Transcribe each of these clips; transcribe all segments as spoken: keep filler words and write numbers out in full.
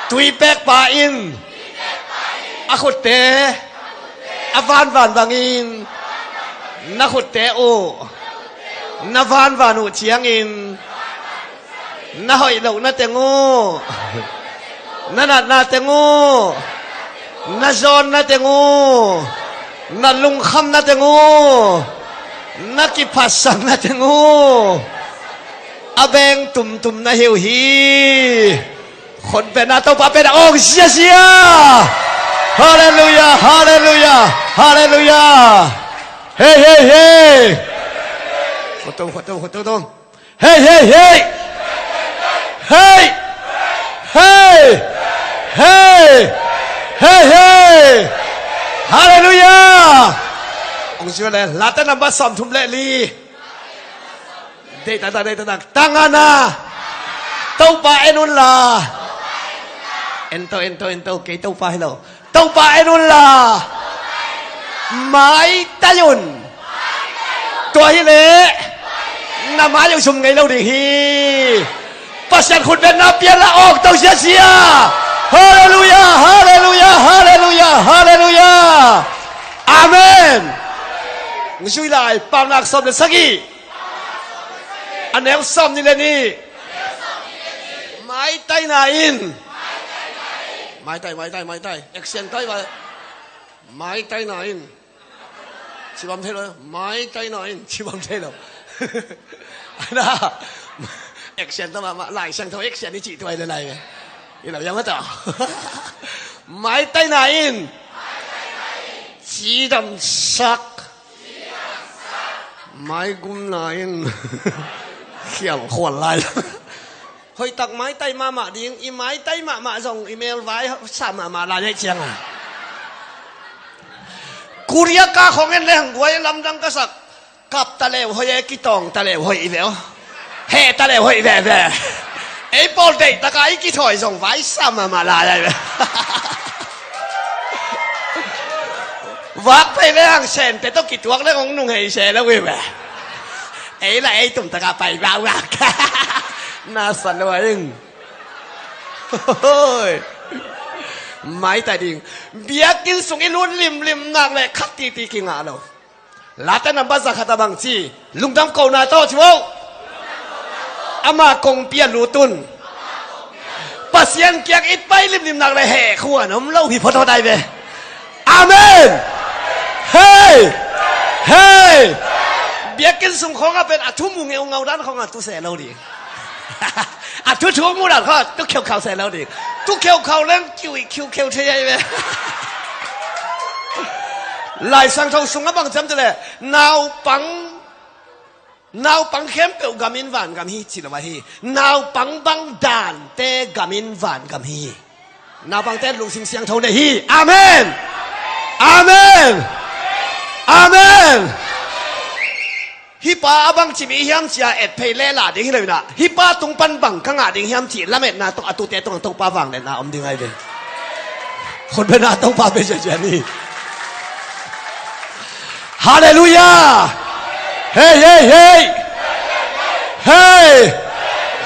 Tuipekpa in a khutte a vanvan bangin na khutte uh na vanvan uh ciangin na hoih lohna teng uh, na natna teng uh, na zawnna teng uh, na lungkhamna teng uh, na kiphatsakna teng uh a beng tumtum na hi uh hi. Khutbetna Topa pen a awng ziazia. Halleluiah, halleluiah, halleluiah. Hei, hei, hei. Khuatum, khuatum, khuatum, tum. Hei, hei, hei. Hei, hei, hei. Hei, hei, hei. Halleluiah. Awng zia le, Late nambat sawmthum le li. Deih taktak, deih taktak. Tangana. Topa en unla. Ento, ento, ento. Kei Topa hi lo. Topa en unla. Maitai un. Tua hileh na mai uh zum ngei lo ding hi. Pasian khutbetna pianla awng to ziazia. Halleluiah, halleluiah, halleluiah, halleluiah. Amen. Zui lai, Paunak sawm le sagih. A neu sawm nih le nih. Maitaina in. Maitai, maitai, maitai. Action tai vai. Maitaina in. Cibam thei lo. Maitaina in. Cibam thei lo. Ana. Action ta ma, ma, Lai Siangtho action i cih tuai le lai ve. I lo yang ma ta. Maitaina in. Cidamsak. Maigumna in khial khual lai. Hoihtak maitai mahmah ding, i maitai mahmah zong i mel vai sa mahmah lai ciang a. Korea ka khong en le hang guai lamdang ka sak. Kap ta leu hoih e, kitawng ta leu hoih i ve aw. Heh ta leu hoih veve. Ei pawl deih taka i kithawi zong vai sa mahmah lai ai ve. Vak phei le hang sente tawh kituak le hong nung hei se lo i ve. Ei la ei tum taka pai vak vak. Na sa lo a ing. Hoi. Maitai ding. Biakinn sung i lut limlim nak le khat titi kingah lo. Late nambat zakhat a bang ci, lungdam kohna tawh ci vo. Ama kongpi a lut un. Pasian kiang i pai limlim nak le heh khuan om lo hi phot hot ai ve. Amen. Hei. Hei. Biakinn sung khawngah pen a thu mu ngeungau dan khawngah tu se lo ding. A thu thu mu dan khawng tu kheukhau se lo ding. Tu kheukhau leng kiu i khiukheu thei ai ve. Lai Siangtho sungah bang ciam te le naupang, naupang khempeuh gam in vangam hi ci lo ahi. Naupang bang dante gam in vangam hi. Naupangte lungsim siangtho nei hi. Amen. Amen. Amen. Hih pa a bangci mi hiam cia et phei lela ding hi lo inah, hih pa tung pan bang ka ngah ding hiam cih lametna tawh a tute tungah Topa vangliatna om ding ai ve. Khutbetna Topa pe ciacia ni. Halleluiah. Hei, hei, hei. Hei.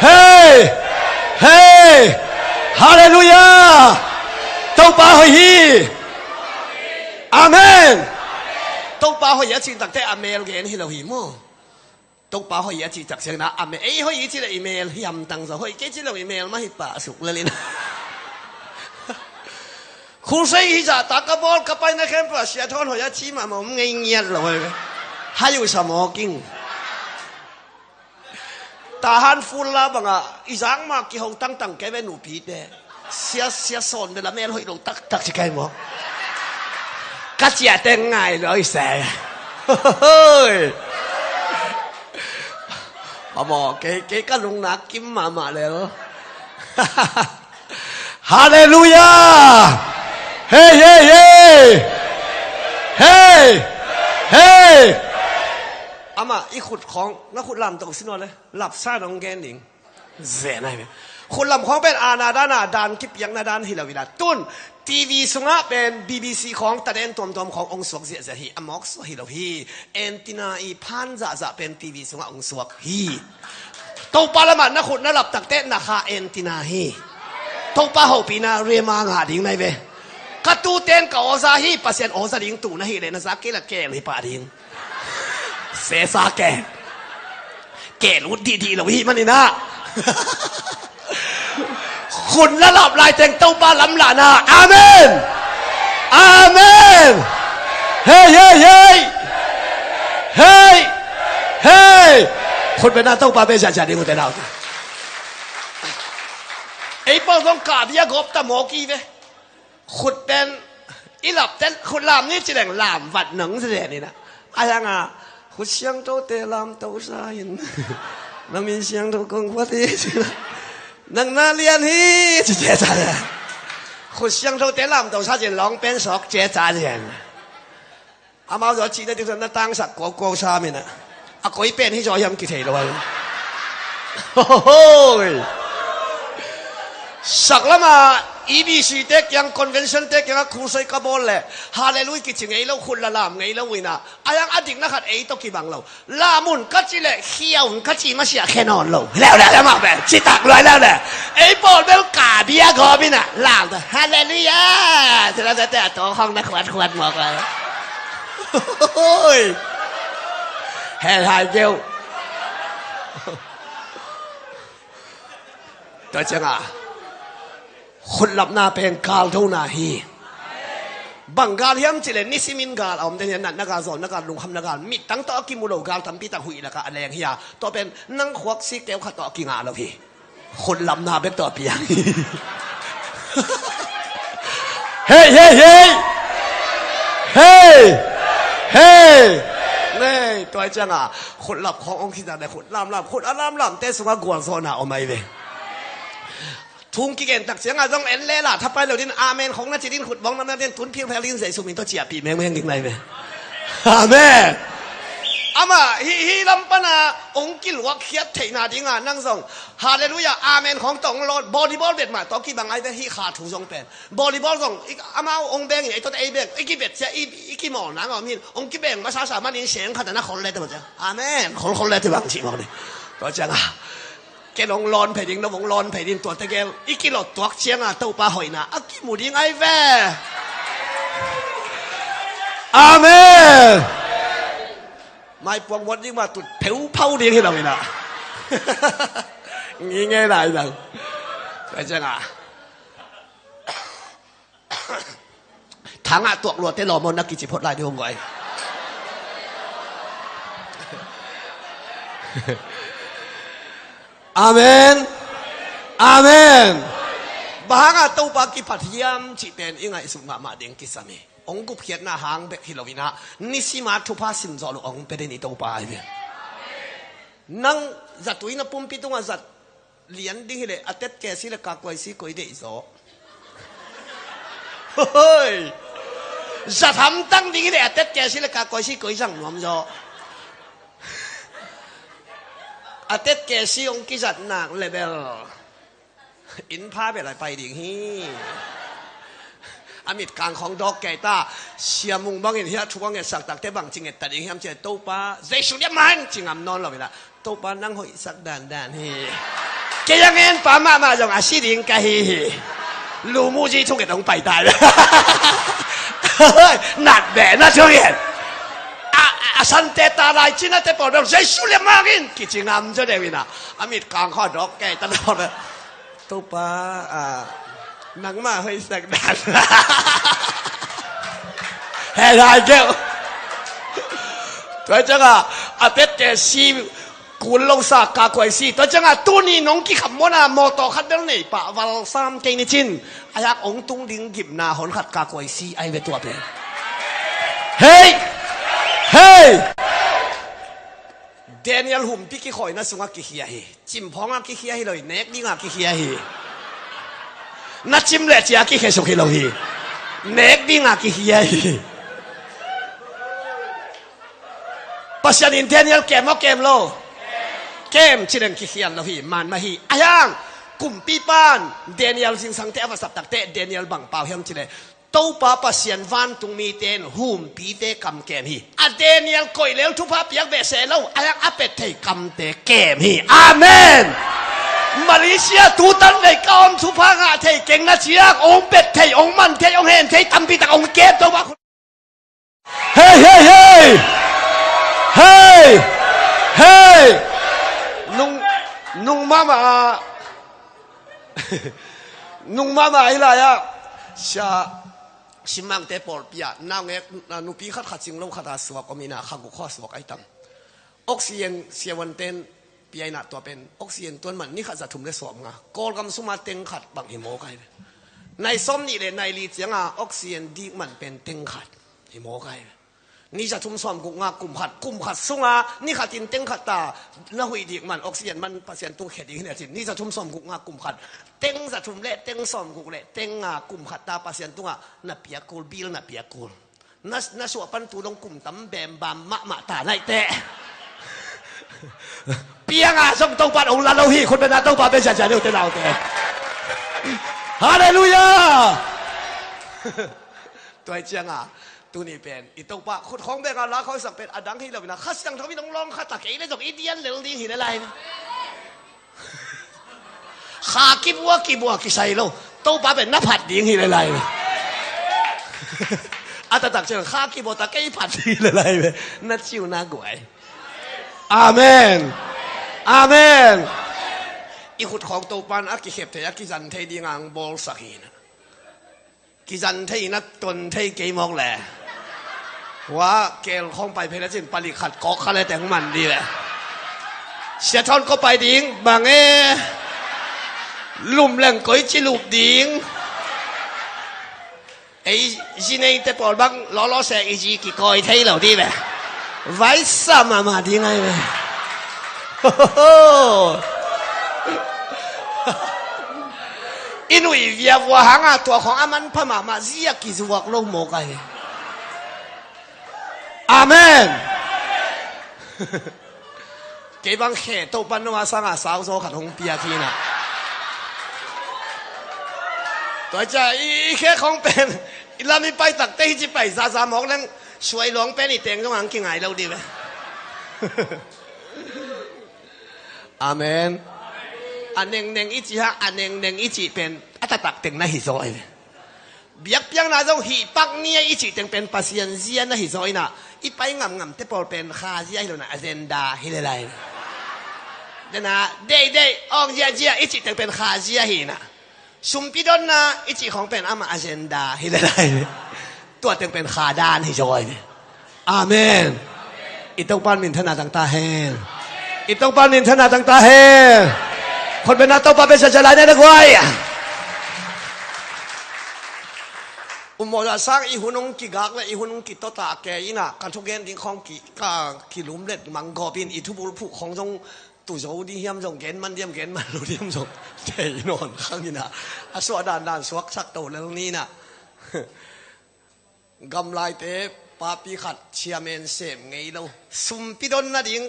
Hei. Hei. Halleluiah. Topa hoih hi. Amen. Topa hoih a cih takte a mel gen hi lo hi maw? Topa hoih a cih tak ciangin a mel, ei hoih i cih le i mel hi hamtang zaw, hoih kei cih le i mel mah hi pah suk lel in. Khulsei hi zahtak ka bawl ka paina khempeuh a sia thawn hoih a cih mahmah om ngei ngiat lo hoih ve. Hai uh sa mawk ing. Tahan full la bangah i zak mah kiho tangtang kei ve nupite. Sia, sia sawn bel a mel hoih lo taktak ci kai maw? Ka ciah teng ngai lo i se. Hoi. A maw, kei, kei ka lungnak kim mahmah lel. Halleluiah. Hei, hei, hei. Hei. Hei. Amah i khut khawng, na khut lam tawh sinaw le lapsa nong gen ding. Zen ai ve. Khut lam khawng pen ana dana dan kipiakna dan hi lo ila. Tun TV sungah pen BBC khawng taden tuamtuam khawng ong suak ziahziah hi. A mawk suak hi lo hi. Antenna i phan zahzah pen TV sungah ong suak hi. Topa lamah na khut na lap takte na kha antenna hi. Topa hopihna rema ngah ding na hi ve. Ka tuten ka aw za hi, Pasian aw za ding tu na hih leh na za kei la kel hi pah ding. Sesa kel. Kel ut dihdih lo hi manin ah. Khut la lap laiteng Topa lamlahna. Amen. Amen. Hei, hei, hei. Hei. Hei. Khut bena Topa be ziahziah ding uh te nau. Ei pawl zong kah bia gawp ta mawk i ve. Khut pen i lap ten khut lam ni ci leng lam vat nang zen in ah. A hiang a khut siangthote lamto sa in. Na min siangtho kong phat hi ci la. Nang na lian hi ci ce ca zen. Khut siangthote lamto sa zen lawng pen sawk ce ca zen. Amau zaw cihna ding na tangsak kuaukuau sam in ah. A koi pen hi zaw hiam kithei lo ai. Hohoy. Saklama E B C te kiang convention te kiang a khusoi ka bawl leh Hallelujah kici ngei lo khut la lam ngei lo in ah. A hiang a dikna khat ei tawh kibang lo. Lam un ka ci leh khia un ka ci masiah khe nawn lo. Leuleu le mah pen citak luai leuleu. Ei pawl bel kah bia gawp in ah lam ta Hallelujah. Ci la te a tawng hong na khuatkhuat mawk lai. Hel hai keu. Tua ciang a khutlapna pen galdona hi. Bang gal hiam cih leh nisimin gal a om den hi a, natna gal, zawlna gal, lungkhamna gal, mittang tawh a kimu lo gal tampi tak huih lakah a leng hi a, tua pen nang khuak sik keu khat tawh a kingah lo hi. Khutlapna bek tawh a piang hi. Hei, hei, hei. Hei. Hei. Nei, tua ciang a khutlap khawng ong khizat le khut lamlam, khut a lamlamte sungah gualzawhna om ahi ve. Thu kigen tak ciangah zong en lela thapai lo din, amen khong na ci din, khut bawng na mel din, tun philphel din, Jesu min tawh ciahpih mengmeng ding lai ve. Amen. Amah hih, hih lam pana ong kiluakkhiat theihna dinga nang zong Hallelujah, amen khong tawh ong lawn, volleyball bet mah tawh kibang ai ve, hih kha thu zong pen. Volleyball zong, i, amau ong bengin, ei tawte ei beng, i kibet cia, i, i kimawlna ngawm hin, ong kibeng masasa manin seng khat a na khol le te mah cia. Amen, khol khol le te bang cih mawk ni. Tua ciangah. Ken hong lawn phei ding, no hong lawn phei ding, tuate gel i kilawh tuak cianga Topa hoihna a kimu ding ai ve. Amen. Maipuak muat ding mah tut pheuphau ding hi lo inah. Ngingei lai zang. Tua cianga. Thangah tuak luate lawm aw na kici phot lai ding hong guai. Amen. Amen. Bang hangah Topa kiphat hiam cih pen i ngaihsut mahmah ding kisam hi. Hong gupkhiatna hang bek hi lo inah nisima thupha simzawh lo hong pia den i Topa ahi ve. Nang zatui na pumpi tungah zat lian ding hileh a tet kesi le kakuaisi koi deih zaw. Hoi. Zat hamtang ding hileh a tet kesi le kakuaisi koi zang nuam zaw. A tet kesi hong kizat nak le bel inn pha bel a pai ding hi. A mit kang khong dawk kei ta. Siamung bangin hiah thu a ngetsak takte bang ci ngetta ding hiam ci le Topa Jesu liam man ci ngam nawn lo inah Topa nang hoihsak dandan hi. Kei a ngen pa mahmah zong a si ding ka hi hi. Lumuzi thunget hong paitai. Nat beh na thunget. A, a sante ta lai cinate pawl bel Jesu le mangin kici ngam zaw deuh inah a mit kang khaw dawk kei ta dawk. Topa, ah, nangmah hoihsak dan. Hei lai keuh. Tua ciangah a tette si kul lo sa kakuai si. Tua ciangah tuni nong kikham mawna mawtaw khat bel nei pah val sam kei ni cin. A yak ong tung ding gimna hon khat kakuai si ai ve tua pen. Hei! Hei! Daniel humpi kikhawina sungah kikhia hi. Cimphawngah kikhia hi lo hi, nek dingah kikhia hi. Na cim le cia kikhia suk hi lo hi. Nek dingah kikhia hi. Pasian in Daniel kem maw kem lo? Kem cileng kikhian lo hi, man mah hi. A hiang, kumpipan Daniel zingsangte a va sap takte Daniel bang pau hiam cileh Topa Pasian vantung mite in humpite kam kem hi. A Daniel koih leu thupha piak behseh lo, a hiang a pet thei kamte kem hi. Amen. Malaysia tutan vei ka om thupha ngah thei keng na ciak, ong pet thei, ong man thei, ong hen thei, tampi tak ong kep to ba. Hei, hei, hei! Hei! Hei! Nung, nung mama, nung mama hi lai ah. Sia, simmangte pawlpi ah, naungek, nupi khat khat sing lo khat a suak om ina, kha guk khaw suak ai tam. Oxygen siavuanten pia ina tua pen oxygen tuan man ni khat za thum le sawm nga. Kawlgam suma teng khat bang hi mawk ai ve. Nai sawm nih le nai li cianga oxygen dik man pen teng khat hi mawk ai ve. Ni za thum sawm guk nga kum khat, kum khat sunga ni khat in teng khat ta na huih dik man oxygen man Pasian tung khe ding hi na cin. Ni za thum sawm guk nga kum khat, teng za thum le teng sawm guk le teng nga kum khat ta Pasian tunga na piak kul, bil na piak kul. Na, na suah pan tu dong kum tam bembam mahmah ta naih teh. Pianga zong Topa in ong la lo hi, khut bena Topa bia ziazia deuh te naute. Halleluiah. Tua hi cianga tuni pen i Topa khut khawng benga la khawng sak pen a dang hi lo ina Kha Siangtho in ong lawng khat a kei le zong i dian lel ding hi le lai. Kha kibua kibua kisai lo. Topa pen na phat ding hi le lai. A taktak ciang kha kibua ta kei phat ding hi le lai ve. Na ciu na guai. Amen. Amen. I khut khawng Topa in a kikhep thei a kizan thei ding ang bawlsak hi na. Kizan thei ina ton thei kei mawk le. Wa kel khawng pai phei le cin palik khat kawk kha le teng man di le. Sia thawn ko pai ding bang e. Lum leng koi ci lup ding. Ei zinei te pawl bang lawlaw se i zi kikawi thei lo di ve. Vaisa mahmah ding ai ve. I nuih viavua hanga tua khawng a manpha mahmah zia kizuak lo mawk ahi. Amen. Kei bang khe Topan nua sanga sauzaw khat hong piak hi na. Tua cia i, i khe khawng pen i lam i pai takte hi ci pai zaza mawk leng suai luang pen i teng zong ang kingai lo di ve. Amen. A nengneng i ci hang a nengneng i cih pen a taktak teng na hi zaw hi ve. Biakpiakna zong hih pak ni a i cih teng pen Pasian zia na hi zaw ina i pai ngamngamte pawl pen Kha zia hi lo na agenda hi le lai. Dena deih deih awng ziazia i cih teng pen Kha zia hi na. Sumpi donna i cih khawng pen amah agenda hi le lai. Tua teng pen Kha dan hi zaw hi ve. Amen. I Topan minthanna tangta hen. I Topan minthanna tangta hen. Khut bena Topa bia ziazia lai ne na guai. Umawza sang i hun hong kigak le i hun hong kitota ke ina kan thugen ding khawng ki, ka kilum let manggawp in i thubul phuh khawng zong tuzo ding hiam zong gen man diam gen man lo diam zong thei nawn khang ina a suah dandan suaksak to lel ni na. Gamlaite papi khat chairman sem ngei lo. Sumpi don nading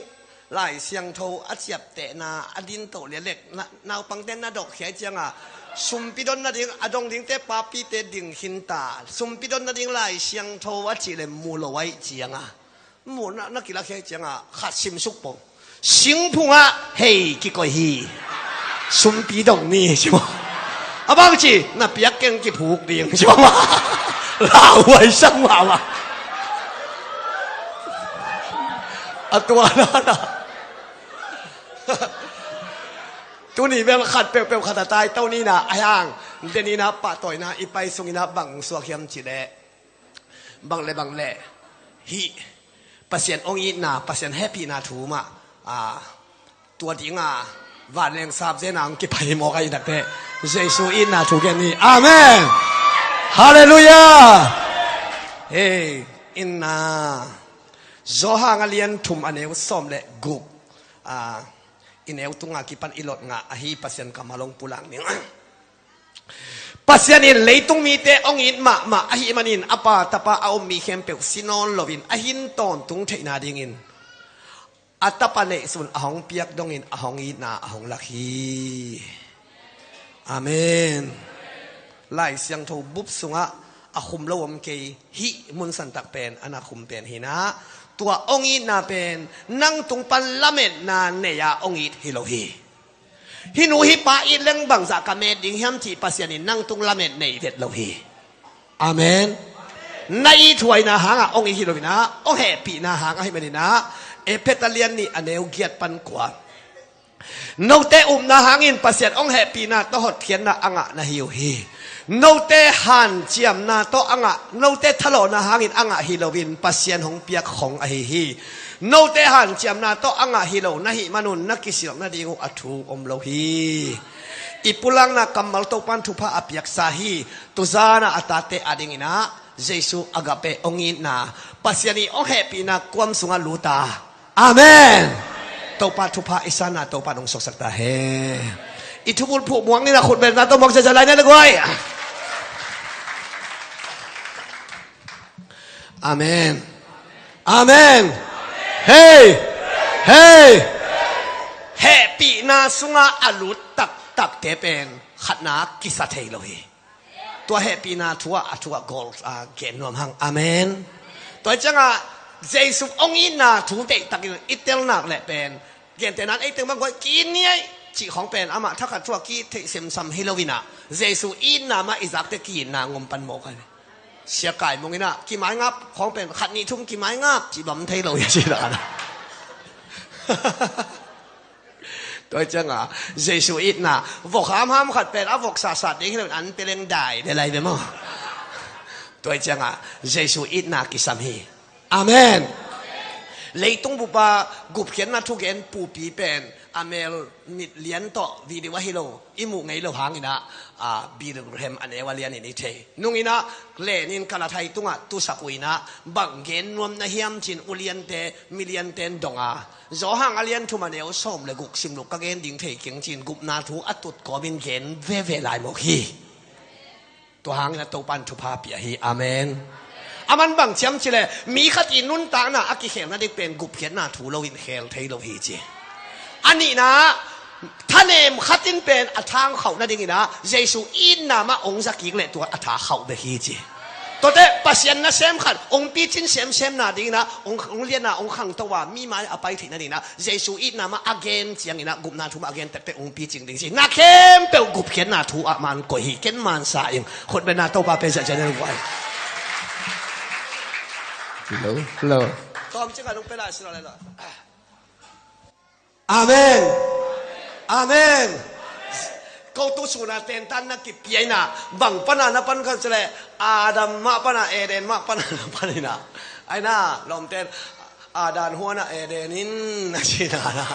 Lai Siangtho a ciaptehna a din toh lialek naupangte na dok hiai cianga sumpi don nading a dong dingte papite ding hinta. Sumpi don nading Lai Siangtho a cih le mu lo aih cianga mu na, na kilak hiai cianga khat simsuk pong. Singphungah hei kikoih hi. Sumpi dong ni si maw? A bang ci na piak keng kiphuk ding si maw? Lauhuai sang mahmah. A tua na na. Tuni bel khat peuhpeuh khat a tai to ni na a hiang. Deni na pahtawina i pai sungina bang suak hiam ci leh bang le bang le hih Pasian ong itna, Pasian hehpihna thu mah a tua dinga vanleng sap zena ong kipai mawk a i takte Jesu itna thu gen ni. Amen. Halleluiah. Hei, inna Johan a lian thum a neu sawm le guk a i neu tunga kipan i lot ngah ahi Pasian kammal ong pulak ning. Pasian in leitung mite ong it mahmah ahih manin a Pa tapa a om mi khempeuh si nawn loin a hin tawntung theihna dingin a tapa neihsun a hong piak dongin a hong itna a hong lak hi. Amen. Lai Siangtho bup sungah a khum lo om kei hih mun santak pen a na khum pen hi na. Tua ong itna pen nang tung pan lametna nei a ong it hi lo hi. Hih nu hih pa it leng bangzah ka met ding hiam cih Pasian in nang tung lamet nei vet lo hi. Amen. Na ithuaina hangah hong it hi lo inah, hong hehpihna hang ahih maninah, Efesa lian nih a neu giat pan kua. Note upna hangin Pasian hong hehpihna tawh hotkhiatna a ngah na hi uh hi. Note hanciamna tawh a ngah, note thalawhna hangin a ngah hi loin Pasian hong piak khong ahi hi. Note hanciamna tawh a ngah hi lo na hih manun na kisilh nading uh a thu om lo hi. I pulakna kammal Topan thupha a piaksa hi. Tuzana a tate a dinginah Jesu agape hong itna, Pasian i hong hehpihna kuam sungah luta. Amen. Topa thupha i sanna Topa nong suaksak ta hen. I thubul phuh muang ni na khut beng na to muang zaizai lai na na guai. Amen. Amen. Hei. Hei. Hehpihna sungah a lut taktakte pen khatna kisa thei lo hi. Tua hehpihna thu ah, a thu ah gol, a, gen nuam hang. Amen. Tua ciangah Jesu hong itna thu deihtakin i telnak leh pen, gentehna in ei teng bang guai ki-it ni ei cih khawng pen amah thakhat thu ah ki-it theih semsam hi lo inah, Jesu itna mah i zakte ki-itna ngom pan mawk a hi. Sia Kai Mung inah kimaingap khawng pen khat nih thum kimaingap cih bang thei lo hi a cih dan a. Tua ciangah Jesu itna vok hamham khat pen a vok sahsah ding hi lo in an peleng dai le lai ve maw? Tua ciangah Jesu itna kisam hi. Amen. Leitung bupa gupkhiatna thugen pupi pen a mel mit lian tawh video ahi lo, i muh ngei lo hanginah, a, Billy Graham a neu a lianin i thei. Nunginah lenin kalathai tungah tusak uh inah bang gen nuam na hiam cin uliante miliante in dong a, Zawhang a lian thum a neu sawm le guk sim luk ka gen ding thei keng cin gupna thu a tut kawmin gen veve lai mawk hi. Tua hangin a Topan thupha pia hi. Amen. A man bang ciam cileh mi khat i nuntakna a kikhelna dik pen gupkhiatna thu loin khel thei lo hi ci. A nihna thanem khat in pen a thang khauh nadinginah Jesu itna mah ong zakik leh tua a tha khauh bek hi ci. Tuate Pasian nasem khat ong picin semsemna dinginah ong, ong lianna ong khangto a mi mai a pai theih nadinginah Jesu itna mah a gen cianginah gupna thu mah a gen tektek ong picing ding ci. Na khempeuh gupkhiatna thu ah man koih hi. Ken mansa ing khut bena Topa pe ziahziah nel guai. Hello, hello. Tawm cingah nung pela sila lela. Amen. Amen. Ko tu suna tentan na kipia ina bang pana na pan khan sele Adam mah pana Eden mah pana na pan ina. Aina lomten Adam huana Eden in na sina na.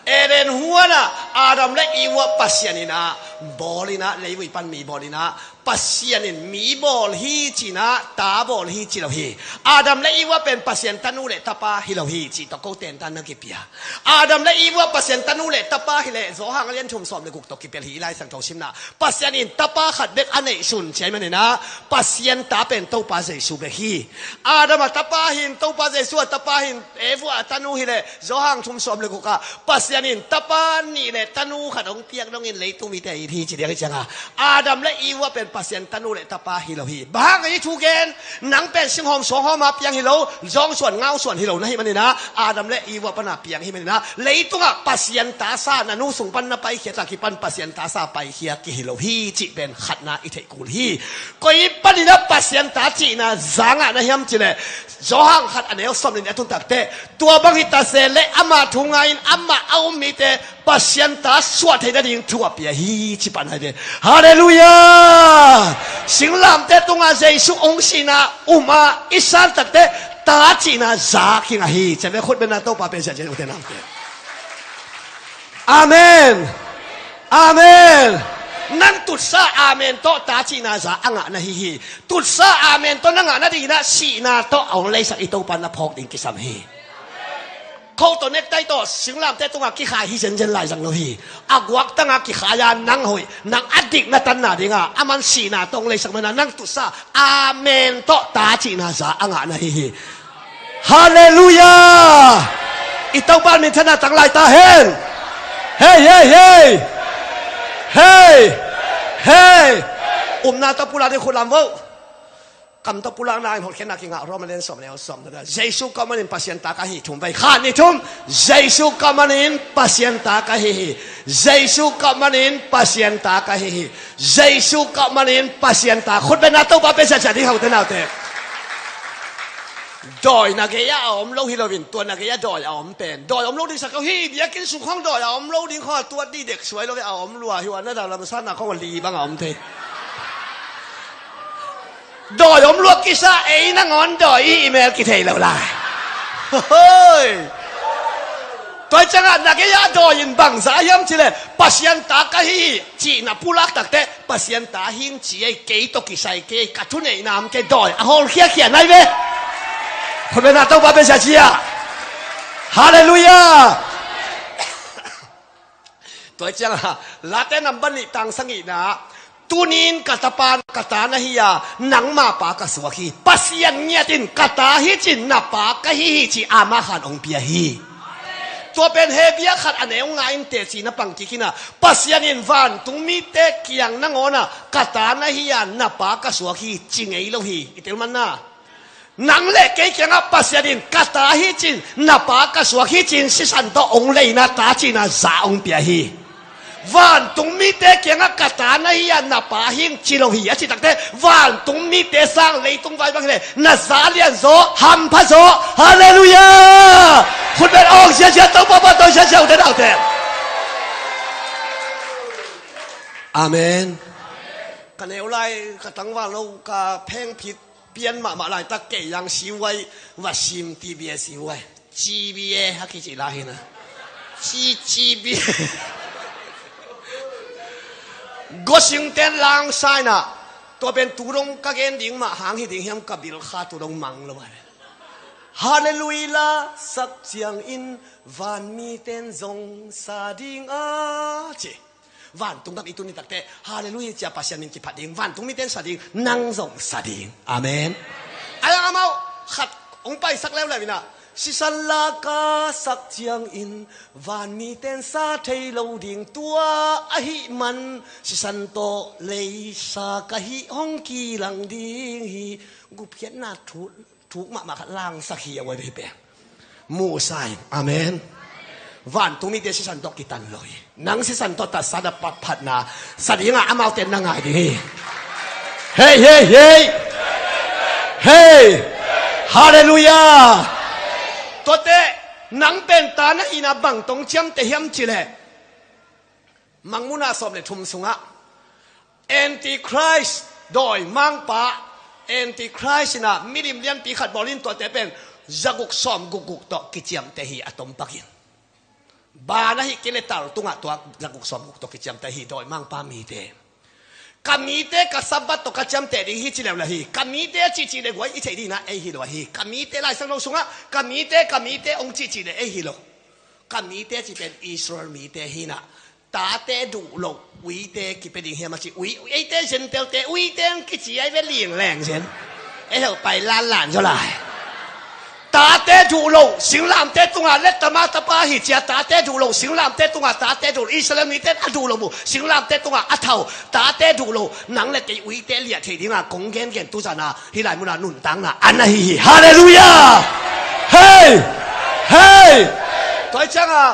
Eden huana Adam le Eva Pasian ina bawl ina leivui pan mi bawl ina Pasian in mi bawl hi cina ta bawl hi ci lo hi. Adam le Eva pen Pasian tanu le tapa hi lo hi ci tawh ko tentan na kipia. Adam le Eva Pasian tanu le tapa hi le Zawhang a lian thum sawm le guk tawh kipel hi i Lai Siangtho simna. Pasian in tapa khat bek a neih sun ciai manina Pasian ta pen Topa Jesu bek hi. Adam a tapa hin Topa Jesu a tapa hin Eva a tanu hi le Zawhang thum sawm le guk a Pasian in tapa nih le tanu khat hong piak dongin leitung mite a it hi ci diak hi cianga Adam le Eva pen Pasian tanu le tapa hi lo hi. Bang hang a hi thu gen nang pen singhawm suanghawm a piang hi lo, zawngsuan ngausuan hi lo na hi manina Adam le Eva pana piang hi manina leitungah Pasian tasa na nu sung pan na paikhiat a kipan Pasian tasa paikhia ki hi lo hi cih pen khatna i theih kul hi. Koi paninah Pasian ta cihna za ngah na hiam cileh Zawhang khat a neu sawm nin a tuntakte tua bang hi ta se le ama thu ngaiin amah a um mite Pasian ta suah theih nading thu a pia hi ci pan hai ve. Halleluiah. Singlamte tungah Jesu ong sihna um a i san takte ta cihna za kingah hi. Ceme khut bena Topa pe ziahziah ute namte. Amen. Amen. Nang tutsa amen tawh ta cihna za a ngah na hi hi. Tutsa amen tawh na ngah nadinginah sihna tawh a hong leisak i Topa na phawk ding kisam hi. Kho tawh nektai tawh singlamte tungah kikhai hi zenzen lai zang lo hi. A guaktanga kikhai a nang hoih nang a dik na tanna dinga a man sihna tawh hong leisak mana nang tutsa amen tawh ta cihna za a ngah na hi hi. Halleluiah. I Topa minthanna tang lai ta hen. Hei hei hei. Hei. Hei. Umna tawh pula ding khut lam vo. Kam tawh pulakna in hotkhiatna kingah. Roma lian sawm le sawm na. Jesu ka manin Pasian ta ka hi. Thum vei. Khat, nih, thum. Jesu ka manin Pasian ta ka hi hi. Jesu ka manin Pasian ta ka hi hi. Jesu ka manin Pasian ta. Khut beng a Topa bia ziahziah ding, haute naute. Dawi na gei-ah a om lo hi loin, tua na gei-ah dawi a om pen dawi om lo ding sak lo hi. Biakinn sung khawng dawi a om lo ding khawng a tuat dih dek suai lo ve. A om lua hi uh a, na dau lam sanna khawng a li bang a om thei. Dawi om lua kisa, ei nangawn dawi i mel kithei lo lai. Hoi. Tua ciangah na gei-ah dawi in bangzah hiam cileh, Pasian ta ka hi hi cihna pulak takteh, Pasian ta hing ci ei, kei tawh kisai kei, ka thuneihna om kei, dawi a hawlkhiakhia nai ve. Khut beng a Topa bia ziahziah. Halleluiah. Tua ciangah Late nambat nih tang sagihna, tuni-in ka tapa, ka ta na hi a, nangma pa ka suak hi. Pasian ngiat in ka ta hi cin, na pa ka hi hi ci, ama khan hong pia hi. Tua pen Hebru khat a neu nga in teci na pang kik in a, Pasian in vantung mite kiang nangawn ah, ka ta na hi a, na pa ka suak hi ci ngei lo hi. I tel man na. Nang le kei kiangah Pasian in ka ta hi cin, na pa ka suak hi cin, sisan tawh hong leina ta cihna za hong pia hi. Vantung mite kiangah ka ta na hi a, na pa hing ci lo hi a cih takteh, vantung mite sang leitung vai bang hileh na za lianzaw, hamphazaw. Halleluiah. Khut beng awng ziahziah, Topa pa tawh ziahziah, ute naute. Amen. Ka neu lai, ka tangval lo, ka phengphit pian mahmah laitak kei yang siuai, va sim T B A siuai. G B A a kici lai hi na. G G B. Gosingten langsaina. Tua pen tu dong ka gen ding mah hang hi ding hiam, ka bil kha tu dong mang lo ai. Halleluiah la sak ciangin vanmiten zong sa ding a ci. Vantung gam i tun ni takteh, halleluiah cia Pasian min kiphat ding, vantung miten sa ding, nang zong sa ding. Amen. Ayang amau khat hong paisak leuleu inah, sisan laka sak ciangin vanmiten sa thei lo ding, tua ahih man sisan tawh leisa ka hih hong kilang ding hi. Gupkhiatna thut thuk mahmah khat langsak hi a, uai vei pen. Muhsa in. Amen. Vantung mite sisan tawh kitan lo hi. Nang sisan tawh tatsa na patphatna sa dingah amaute na ngai ding hi. Hei, hei, hei. Hei. Halleluiah. Tuate nang pen ta na hihna bang tawh hong ciamteh hiam cileh, Mangmuhna sawm le thum sungah Antichrist, dawimangpa, Antichrist inah milim lianpi khat bawl in, tuate pen zaguk sawm gukguk tawh kiciamteh hi a tompakin. Ban ahih kei leh tal tungah tua zaguk sawm guk tawh kiciamteh hi, dawimangpa mite. Ka mite ka Sabbath tawh ka ciamteh ding hi ci leuleu hi. Ka mite a cihcih leh guai i theih dingin ah ei hi lo ahi. Ka mite, Laisiangtho sungah ka mite, ka mite hong cihcih leh ei hi lo. Ka mite cih pen Israel mite hi inah, tate duh loh uite kipia ding hiam a ci. Ui, eite Gentile-te uite hong kici ai ve, lingleng zen. Ei heuh pai lanlan zaw lai. Tate duh loh singlamteh tungah, let tama tapa hi cia, tate duh loh singlamteh tungah, tate duh loh Israel mite a duh loh uh singlamteh tungah a thau, tate duh loh nang le kei uite liah theih dingah kong gengen tu zana hih lai munah nuntakna a na hi hi. Halleluiah. Hei. Hei. Tua hi ciangah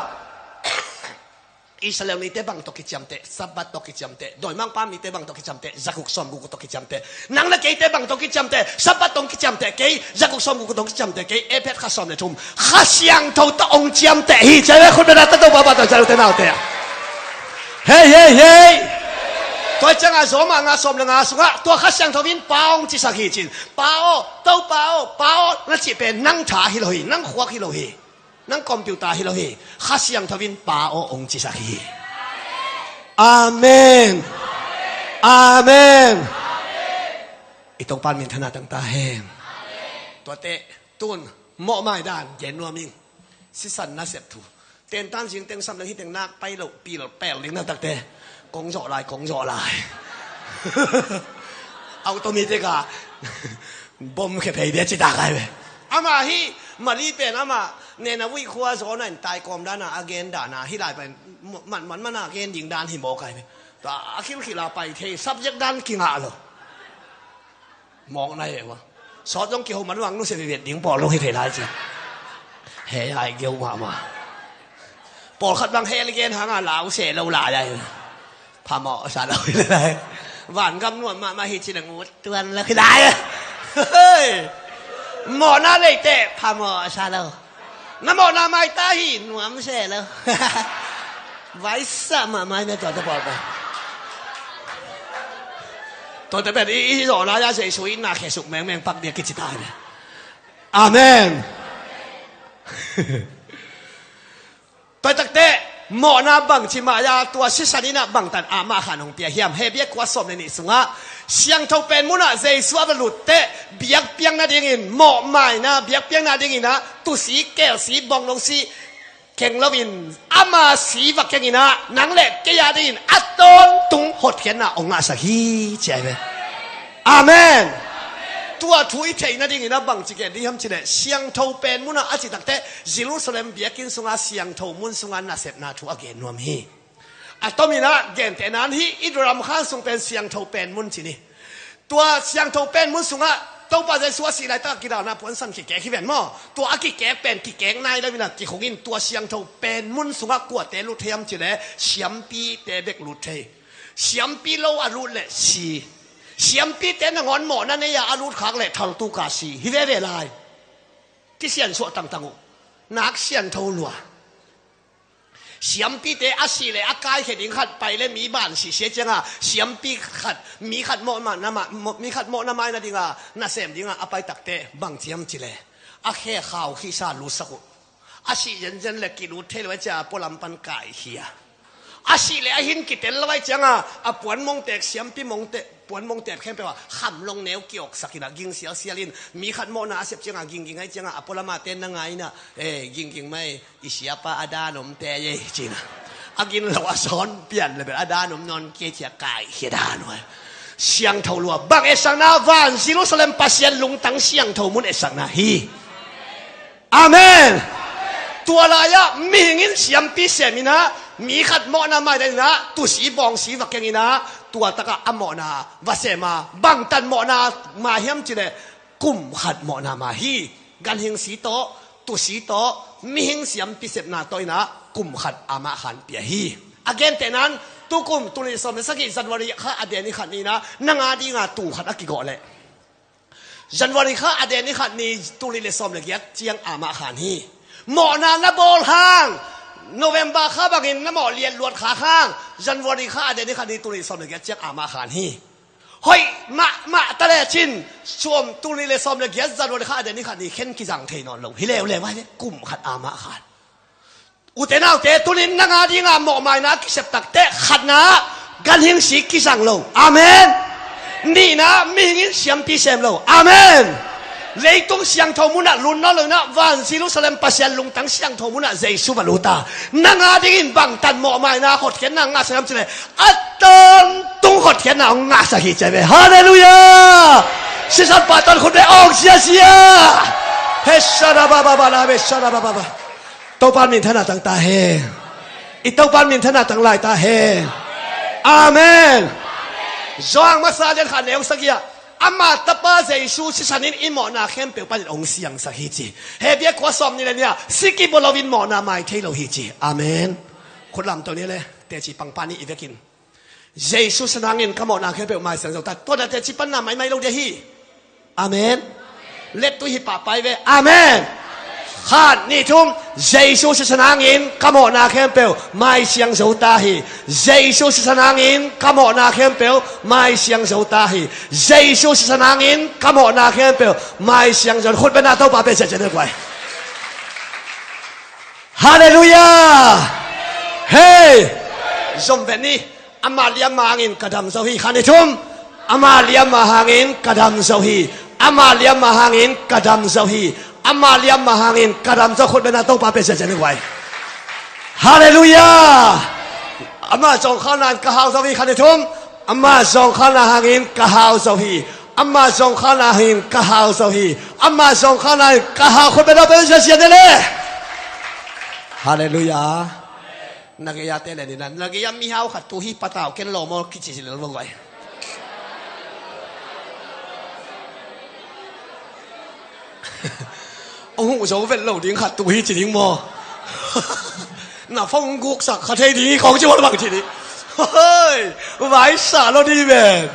Israel mite bang tawh kiciamteh, Sabbath tawh kiciamteh, dawimangpa mite bang tawh kiciamteh, zaguk sawm gukguk tawh kiciamteh. Nang le keite bang tawh kiciamteh, Sabbath tawh kiciamteh kei, zaguk sawm gukguk tawh kiciamteh kei, Efesa kha sawm le thum, Kha Siangtho tawh hong ciamteh hi. Ciah ve, khut beng a, tate Topa pa tawh ciah, ute naute. Hei, hei, hei. Tua ciangah Roma nga sawm le nga sungah tua Kha Siangtho in Pa hong cisak hi cin. Pa aw, Topa aw, Pa aw na cih pen nang tha hi lo hi, nang khuak hi lo hi. Nang computer hi lo hi. Kha Siangtho in Pa aw hong cisak hi. Amen. Amen. I Topa minthanna tang ta hen. Tuate tun mawhmai dan gen nuam ing. Sisan nasep thu. Tentan zing teng sam leng hi teng nak pai lo, pil pel ding na takte. Kong zawh lai, kong zawh lai. Automatic a bom khe phei dia ci ta kai ve. Amah hi, Mali pen amah Nunavut khua zaw na in taikawm dana a gen dana hih lai pen man man mana gen ding dan hi maw kai ve. Tua a khilkhil a pai thei, subject dan kingah lo. Mawkna hi ua. Sawt zong kiho man vang nusia vivet ding pawl zong hi thei lai ci. He ai geu mahmah. Pawlkhat bang hel gen hanga lau seh lo lai ai. Phamawh sa lo hi lai. Vangam nuam mahmah hi ci na ngut tuan lo hi lai. Hei. Mawhna leiteh phamawh sa lo. Na mawhna maita hi nuam seh lo. Vaisa mahmah hi na tuate pawl pen. Tuate pen i, i zawhna ya Jesu in na khesuk mengmeng pak dia kici ta hi. Amen. Tua takte mawhna bangci mah a tua sisan in ah bangtan amah khan hong pia hiam? Hebru kua sawm le nih sungah siangtho pen munah Jesu a va lutte biakpiakna dingin mawhmaina biakpiakna dinginah tusi kelsi bonglongsi keng loin ama si va kenginah nang le kei a dingin a tawntung hotkhiatna hong ngahsak hi ci ahi ve. Amen. Tua thu i theih nadingin a bangci gen ding hiam cileh siangtho pen munah a cih takte Jerusalem biakinn sunga siangtho mun sunga nasepna thu a gen nuam hi. A tominah gentehna in hih i duram khan sung pen siangtho pen mun ci ni. Tua siangtho pen mun sungah Topa Jesu a sih laitak a kidalna puansan kikek hi ven maw? Tua a kikek pen kikek nai lo inah kikhungin tua siangtho pen mun sungah kuate lut thei hiam cileh siampite bek lut thei. Siampi lo a lut le si. Siampite nangawn mawhna nei-a a lutkhak le thaltuka si hi veve lai. Kisiansuah tangtang uh. Nak siantho lua. Siampite a sih le a kaikhia ding khat pai le mi ban sihsia cianga siampi khat mi khat mawhna ma, mi khat mawhna maina dinga nasem dinga a pai takte bang ciam cile a khe khau khisa lutsak uh. A sih zenzen le kilut thei lo a cia a pualam pan kaikhia. A sih le a hin kitel lo a cianga a puan mongtek siampi mongtek puan mongtek khempeuh a khamlong neu kiawksak inah ging sialsial in mi khat mawhna a sep cianga gingging a cianga a pualam a ten na ngai inah, e, gingging mai i siapa a dan omte ye cina. A gin lo a sawn pian le bel a dan om nawn kei cia kaikhia dan uh. Siangtho lua bang etsakna van Jerusalem Pasian lungtang siangtho mun etsakna hi. Amen. Tua lai-ah mihing in siampi sem inah mi khat mawhna mai dan inah tusi bawngsi va keng inah tua takah a mawhna va sem a bangtan mawhna ma hiam cileh kum khat mawhna ma hi. Ganhing si tawh tusi tawh mihing siampi sepna tawh inah kum khat amah khan pia hi. A gentehnan tukum tuni sawm le sagih January kha a den i khat ni inah nanga dinga tuu khat a kigawh leh January kha a den ni khat ni tul nih le sawm le giat ciang amah khan hi. Mawhna na bawl hang November kha bangin na mawh liatluat kha hang January kha a den ni khat ni tul nih sawm le giat ciang amah khan hi. Hoih mahmah ta lecin suam tul nih le sawm le giat January kha a den ni khat ni khen kizang thei nawn lo hi leuleu a hi kum khat amah khan. Ute naute tunin nanga dinga mawhmaina a kisep takte khatna ganhing si kizang lo. Amen. Nihna mihing in siampi sem lo. Amen. Leitung siangtho munah lun nawn lo inah van Jerusalem Pasian lungtang siangtho munah Jesu va luta nanga dingin bangtan mawhmaina hotkhiatna ngahsak hiam cileh a tawntung hotkhiatna hong ngahsak hi ci ve. Halleluiah. Sisan pahtawn khut ve awng siasia. Hesarabababala hesarabababa. Topa minthanna tang ta hen. I Topa minthanna tang lai ta hen. Amen. Johan masa lian khat neu sagih ah ama tapa Jesu sisan in i mawhna khempeuh panin hong siangsak hi ci. Hebru kua sawm nih le nih ah si kibawl loin mawhna mai thei lo hi ci. Amen. Khut lamto ni le teci pangpa nih i vekin Jesu sisan hangin ka mawhna khempeuh mai siang zo ta. Tua na teci panna maimai lo dia hi. Amen. Lettu hi pahpai ve. Amen. Khat nih thum. Jesu sisan hangin ka mawhna khempeuh mai siang zo ta hi. Jesu sisan hangin ka mawhna khempeuh mai siang zo ta hi. Jesu sisan hangin ka mawhna khempeuh mai siang zo. Khut bena Topa pe cia cia ne kuai. Halleluiah. Hei. Zom ven ni. Ama liamma hangin ka dam zo hi. Khan i thum. Ama liamma hangin ka dam zo hi. Ama liamma hangin ka dam zo hi. Ama liamma hangin ka dam zo. Khut bena Topa pe cia cia ne kuai. Halleluiah. Ama zawngkhalna in ka hau zo hi. Khan i thum. Ama zawngkhalna hangin ka hau zo hi. Ama zawngkhalna hangin ka hau zo hi. Ama zawngkhalna hangin ka hau. Khut bena Topa pe cia cia ne le. Halleluiah. Na gei-a te le ni na na gei-a mihau khat tu hi patau ken lawmaw kici si lel vong vai. Hong huh zo vet lo ding khat tu hi ci ding maw? Na phone guksak kha thei ding hi khong ci maw bang ci ding. Hoi, vaisa lo ding ven.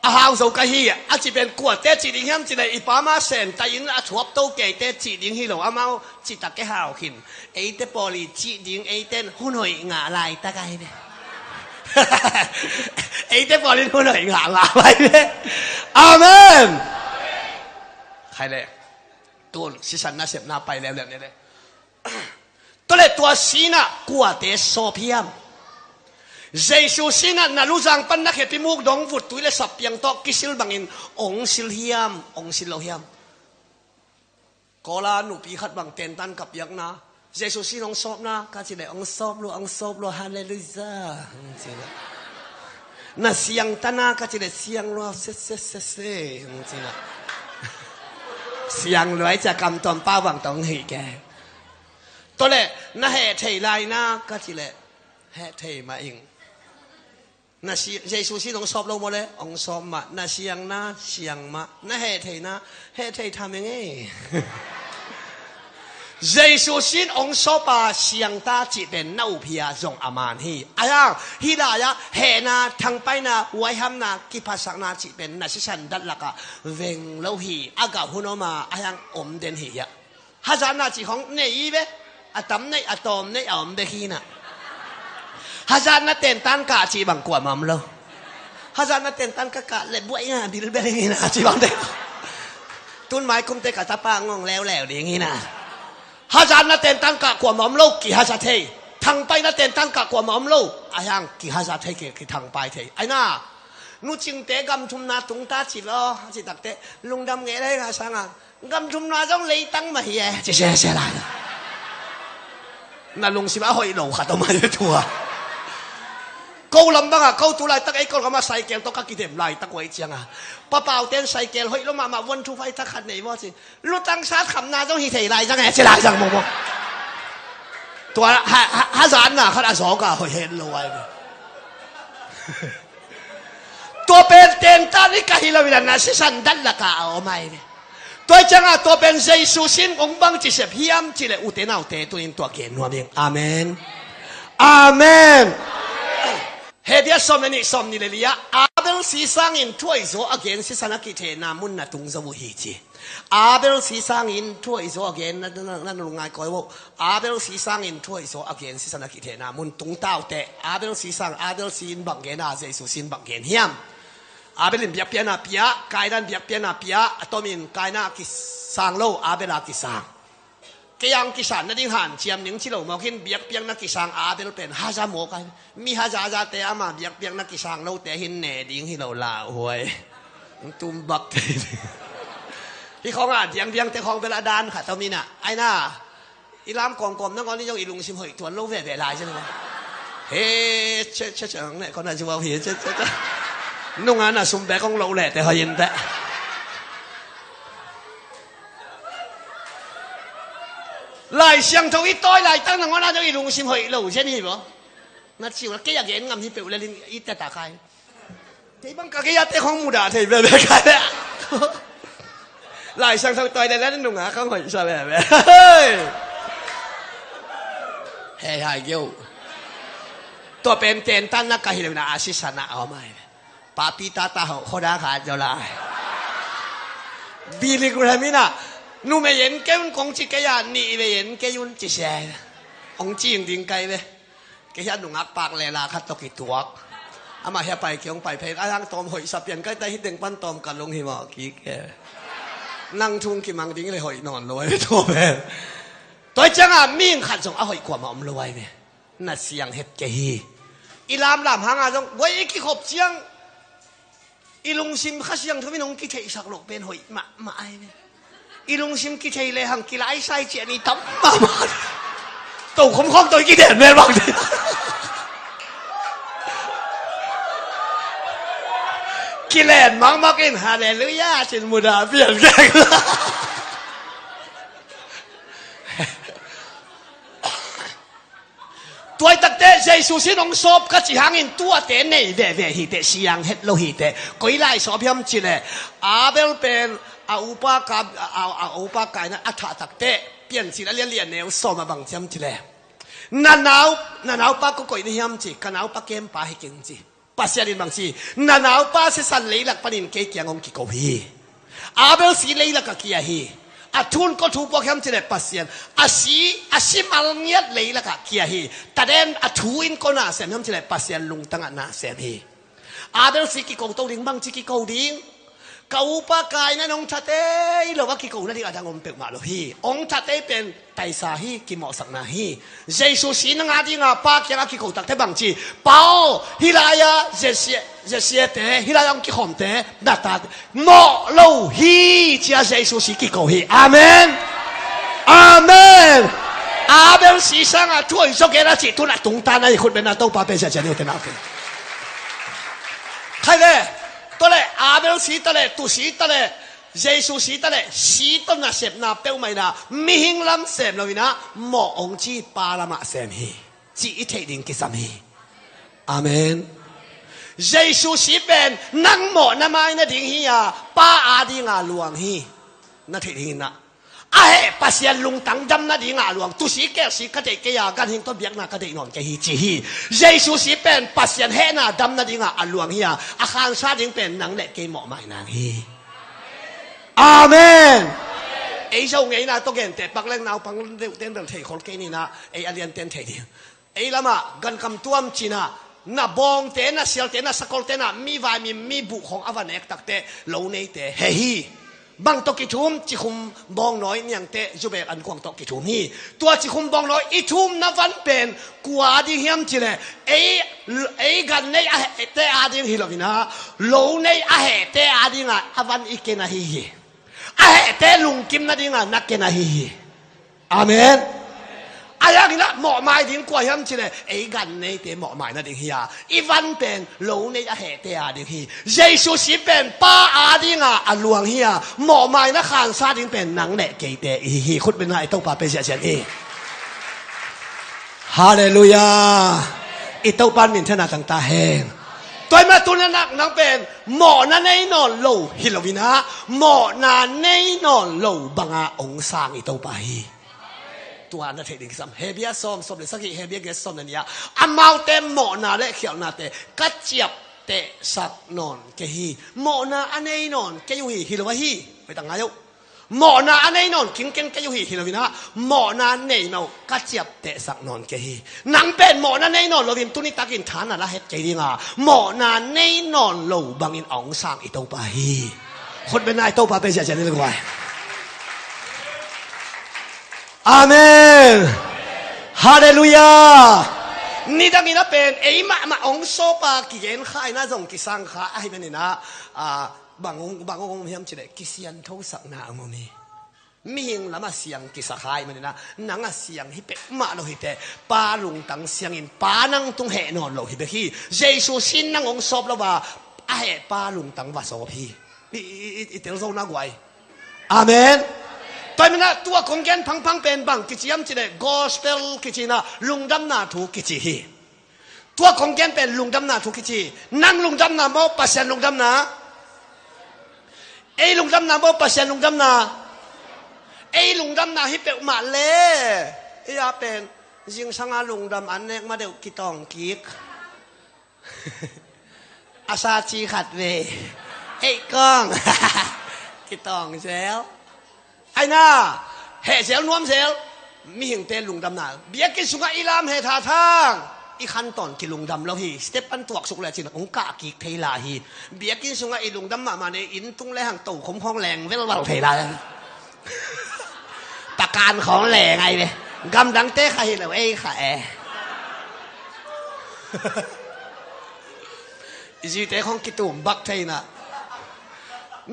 A hau zo ka hi, a ci pen kuate ci ding hiam ci le i pa ma sen ta in a thuap to keite ci ding hi lo amau ci tak ke hau khin. Eite pawl i ci ding eiten hun hoih ngah lai tak ai ve. Eite pawl in hun hoih ngah ngah lai ve. Amen. Khai le. Tun sisan na sepna pai leuleu ne le. Tua le tua sinah kuate sawp hiam? Jesu sinah na luzang pan na khepi muk dong vut tui le sap piang tawh kisil bangin ong sil hiam, ong sil lo hiam? Kawla nupi khat bang tentan ka piakna, Jesu sin ong sawpna ka ci le ong sawp lua, ong sawp lua, halleluia. Ong ci le. Na siang tana ka ci le siang lua, se se se se. Ong ci le. Siang lua i cia kam tuam pau bang tong hi ke. Tua le na heh thei lai na ka ci le heh thei mah ing. Na si Jesu sin ong sawp lo maw le ong sawp mah. Na siang na siang mah. Na heh thei na heh thei tham ing ei. Jesu sin ong sawp a siang ta cih pen na uphia zong a man hi. A hiang hi lai-ah hehna thangpaihna huaihamna kiphatsakna cih pen na sisan dat lakah veng lo hi. A gah hun om a a hiang om den hi hiah. Hazatna cih khong nei i ve. A tam nei a tawm nei a om bek hi na. Hazatna tentan kah cih bang kuamah om lo. Hazatna tentan ka kah le buai nga bil bel hi na cih bang dek. Tun mai kumte ka tapa ngong leuleu ding hi na. Hazatna tentan kah kuamah om lo, kihazat thei. Thangpaihna tentan kah kuamah om lo. A hiang kihazat thei, ki kithangpai thei. Ai na. Nucingte gamthumna tungta ci lo, a ci takte lungdam ngei le ka sanga. Gamthumna zong leitang mah hi e, ci sese lai. Na lungsim a hoih lo khat om a hi tua. Ko lam bangah ko tu laitak ei ko lamah saikel tawh ka kidem laitak uh ei cianga. Papaute in saikel hoih lo mahmah vuan thu fai tak khat nei maw ci. Lutang sat khamna zong hi thei lai zang e, ci lai zang mawmawk. Tua ha, ha, hazatna khat a zawka hoih het lo ai ve. Tua pen tentan i ka hi lo ila na sisan dat laka a om ai ve. Tua i cianga tua pen Jesu sin ong bang ci sep hiam ci le ute naute tunin tua gen nuam ing. Amen. Amen. Hebia sawm le nih sawm nih le lia Abel sisangin thuaihzaw a gen sisan a kithehna mun na tung zo uh hi ci. Abel sisangin thuaihzaw a gen na, na, na, na lungngai kawi uh. Abel sisangin thuaihzaw a gen sisan a kithehna mun tung taute. Abel sisang, Abel si in bang gen a, Jesu si in bang gen hiam? Abel in biakpiakna pia, Kaina in biakpiakna pia, a tomin Kaina a kisang lo, Abel a kisang. Kei ang kisan nading hanciam ning ci lo mawkin biakpiakna kisang Abel pen haza mawk ai. Mi haza hazate ama biakpiakna kisang lote hin ne ding hi lo lauhuai. Tumbak te hi. Hi khawngah diangdiangte khawng bel a dan khat om inah. Aina i lam kawmkawm nangawn i zong i lungsim hoih tuan lo veve lai zen. He che che che ne kona zuau hi che che che. Nunga na sum bek kong lo lehte hoih in teh. Lai Siangtho i tawi laitak nangawn a zong i lungsim hoih lo zen hi maw? Na ciu la kei a gen ngam hi peuh lelin i teta khai. Kei bang ka kei a te khong mudah thei bebe khai le. Lai Siangtho tawi lele nunga khong hoihsa bebe. Hei hai geu. Tua pen tentan na ka hi lo na a sisana a om ai. Papi tata ho khoda kha zo lai. Billy Graham ina numei en kei un kong ci kei a nih vei en kei un ci se. Ong ci ing ding kai ve. Kei hian nungak pak le la khat tawh kituak. Amah hia pai kei ong pai phei a lang tawm hoih sa pian kai ta hi teng pan tawm ka lung hi mawh kik e. Nang thung kimang ding le hoih nawn lo ai tawm e. Tawi cianga ming khat zong a hoih kuamah om lo ai ve. Na siang het kei hi. I lamlam hanga zong guai i kikhop ciang i lungsim Kha Siangtho in hong kitheihsak loh pen hoih mahmah ai ve. I lungsim kithei lehang kilaisai ciah ni tam mahmah. Tokhom khawng tawi kiden mel bang. Kilen makmak in halleluia cin mudah pian keng. Tua hi takte Jesu sin hong sawp ka cih hangin tuate nei veve hiteh, siang het lo hiteh. Koi lai sawp hiam cih leh, Abel pen a upa Ka, a, a, a upa Kain a thah takte Piancil a lian li a neu sawm ah bang ci hiam cih leh, na nau, na naupa kua koih na hiam ci, ka naupa kempa hi keng ci. Pasian in bang ci, na naupa sisan leilak panin kei kiang hong kiko hi. Abel si leilak ah kia hi. A thu kua thu puak hiam cih leh Pasian, a si, a si mal ngiat leilak ah kia hi. Taden a thu in kua na sem hiam cih leh Pasian lungtang ah na sem hi. Abel si kiko to ding, bang ci kiko ding? Ka upa Kain in hong that ei lo a kiko nading a dang om peuhmah lo hi. Hong that ei pen taisa hi, kimawhsakna hi. Jesu si nang a dinga Pa kiang a kiko takte bang ci, Pa aw, hih lai-a Jesse, Jesse-te, hih lai-a hong kikhawmte na ta mawh lo hi, ci-a Jesu si kiko hi. Amen. Amen. Abel si sanga thu hoih zaw gen a cih thu na tungta na hi. Khut beng na, Topa pe sia sia ni te na pe. Khai le, tua le, Abel si ta le, tu si ta le, Jesu si ta le, si tawh nasepna peuhmah in ah, mihing lam sem lo in ah, mawh hong ci Pa lamah sem hi, cih i theih ding kisam hi. Amen. Jesu si pen nang mawhna mai nading hi a, Pa a dinga luang hi. Na theih ding in ah, a heh Pasian lungtang dam nadinga luang. Tu si keh si ka deih kei a, ganhing tawh biakna ka deih nawn kei hi, ci hi. Jesu si pen Pasian hehna dam nadinga a luang hi a, a khansa ding pen nang le kei mawhmai nang hi. Amen. Ei Zo ngeina tawh gente pak leng naupang deuh ten bel thei khol kei ni in ah, ei a lian ten thei ding. Ei lamah gankam tuam ci in ah, na bawngte, na sialte, na sakolte in ah mi vaimim, mi buh khawng a va nek takte lo neite heh hi. Bang tawh kithum? Cikhum bawngnawi niangte Zubel An Kuang tawh kithum hi. Tua cikhum bawngnawi i thumna van pen kua a ding hiam cih leh, ei, ei gan nei a hehte a ding hi lo in ah, lo nei a hehte a dinga a van i ken ahi hi. A hehte lungkim nadinga na ken ahi hi. Amen. A hiangin ah mawhmai ding kua hiam cih leh, ei gan neite mawhmai nading hi a, i van pen lo nei a hehte a ding hi. Jesu si pen Pa a dinga a luang hi a, mawhmaina khansa ding pen nang le keite i hi hi. Khut beng na, i Topa pe ziahziah ni. Halleluiah. I Topa in minthanna tang ta hen. Tua ahih manin tu in ah nang pen mawhna nei nawn lo hi lo in ah, mawhna nei nawn lo banga hong sang i Topa hi. Tua na theih ding kisam. Hebru sawm, sawm le sagih, Hebru giat, sawm le nih ah, amaute mawhna le khialhnate ka ciaptehsak nawn kei hi. Mawhna a nei nawn kei uh hi, hi lo ahi. Hoih tak ngai uh. Mawhna a nei nawn kingkeng kei uh hi, hi lo in ah, mawhna nei mah uh ka ciaptehsak nawn kei hi. Nang pen mawhna nei nawn loin tuni takin tha na la het kei ding a, mawhna nei nawn lo bangin a hong sang i Topa hi. Khut beng na, i Topa pe ziahziah ni le guai. Amen. Halleluiah. Nidangin a pen ei mahmah hong sawpa kigen kha in ah, zong kisang kha ahih manin ah, a, bang hong, bang hong om hiam cih leh, kisianthosakna hong om hi. Mihing lamah siang kisa kha ahih manin ah, nang a siang hi peuhmah lo hiteh, Pa lungtang siangin Pa nang tung heh nawn lo hi bek hi. Jesu sin nang hong sawp lo a, a heh Pa lungtang va sawp hi. I, i, i, i tel zo na guai. Amen. Tua ahih manin ah tua kong gen phangphang pen bang kici hiam cih leh, gospel kici in ah, lungdamna thu kici hi. Tua kong gen pen lungdamna thu kici. Nang lungdamna maw, Pasian lungdamna? Ei lungdamna maw, Pasian lungdamna? Ei lungdamna hi peuhmah le. Ei a pen zingsang a lungdam an nek ma deuh kitawng kik. A sa ci khat ve. Ei kong. Kitawng zel. Ai na, heh zel nuam zel. Mihingte lungdamna. Biakinn sungah i lam heh tha thang, i khantawn kilungdam lo hi. Step pan tuaksuk le cin hong kah kik thei lai hi. Biakinn sungah i lungdam mahmah nei, inn tung le hang tokhom khawng leng velval thei lai. Takan khawng leng ai ve. Gamdangte kha hi lo, ei kha e. I zite khawng kitum bak thei na.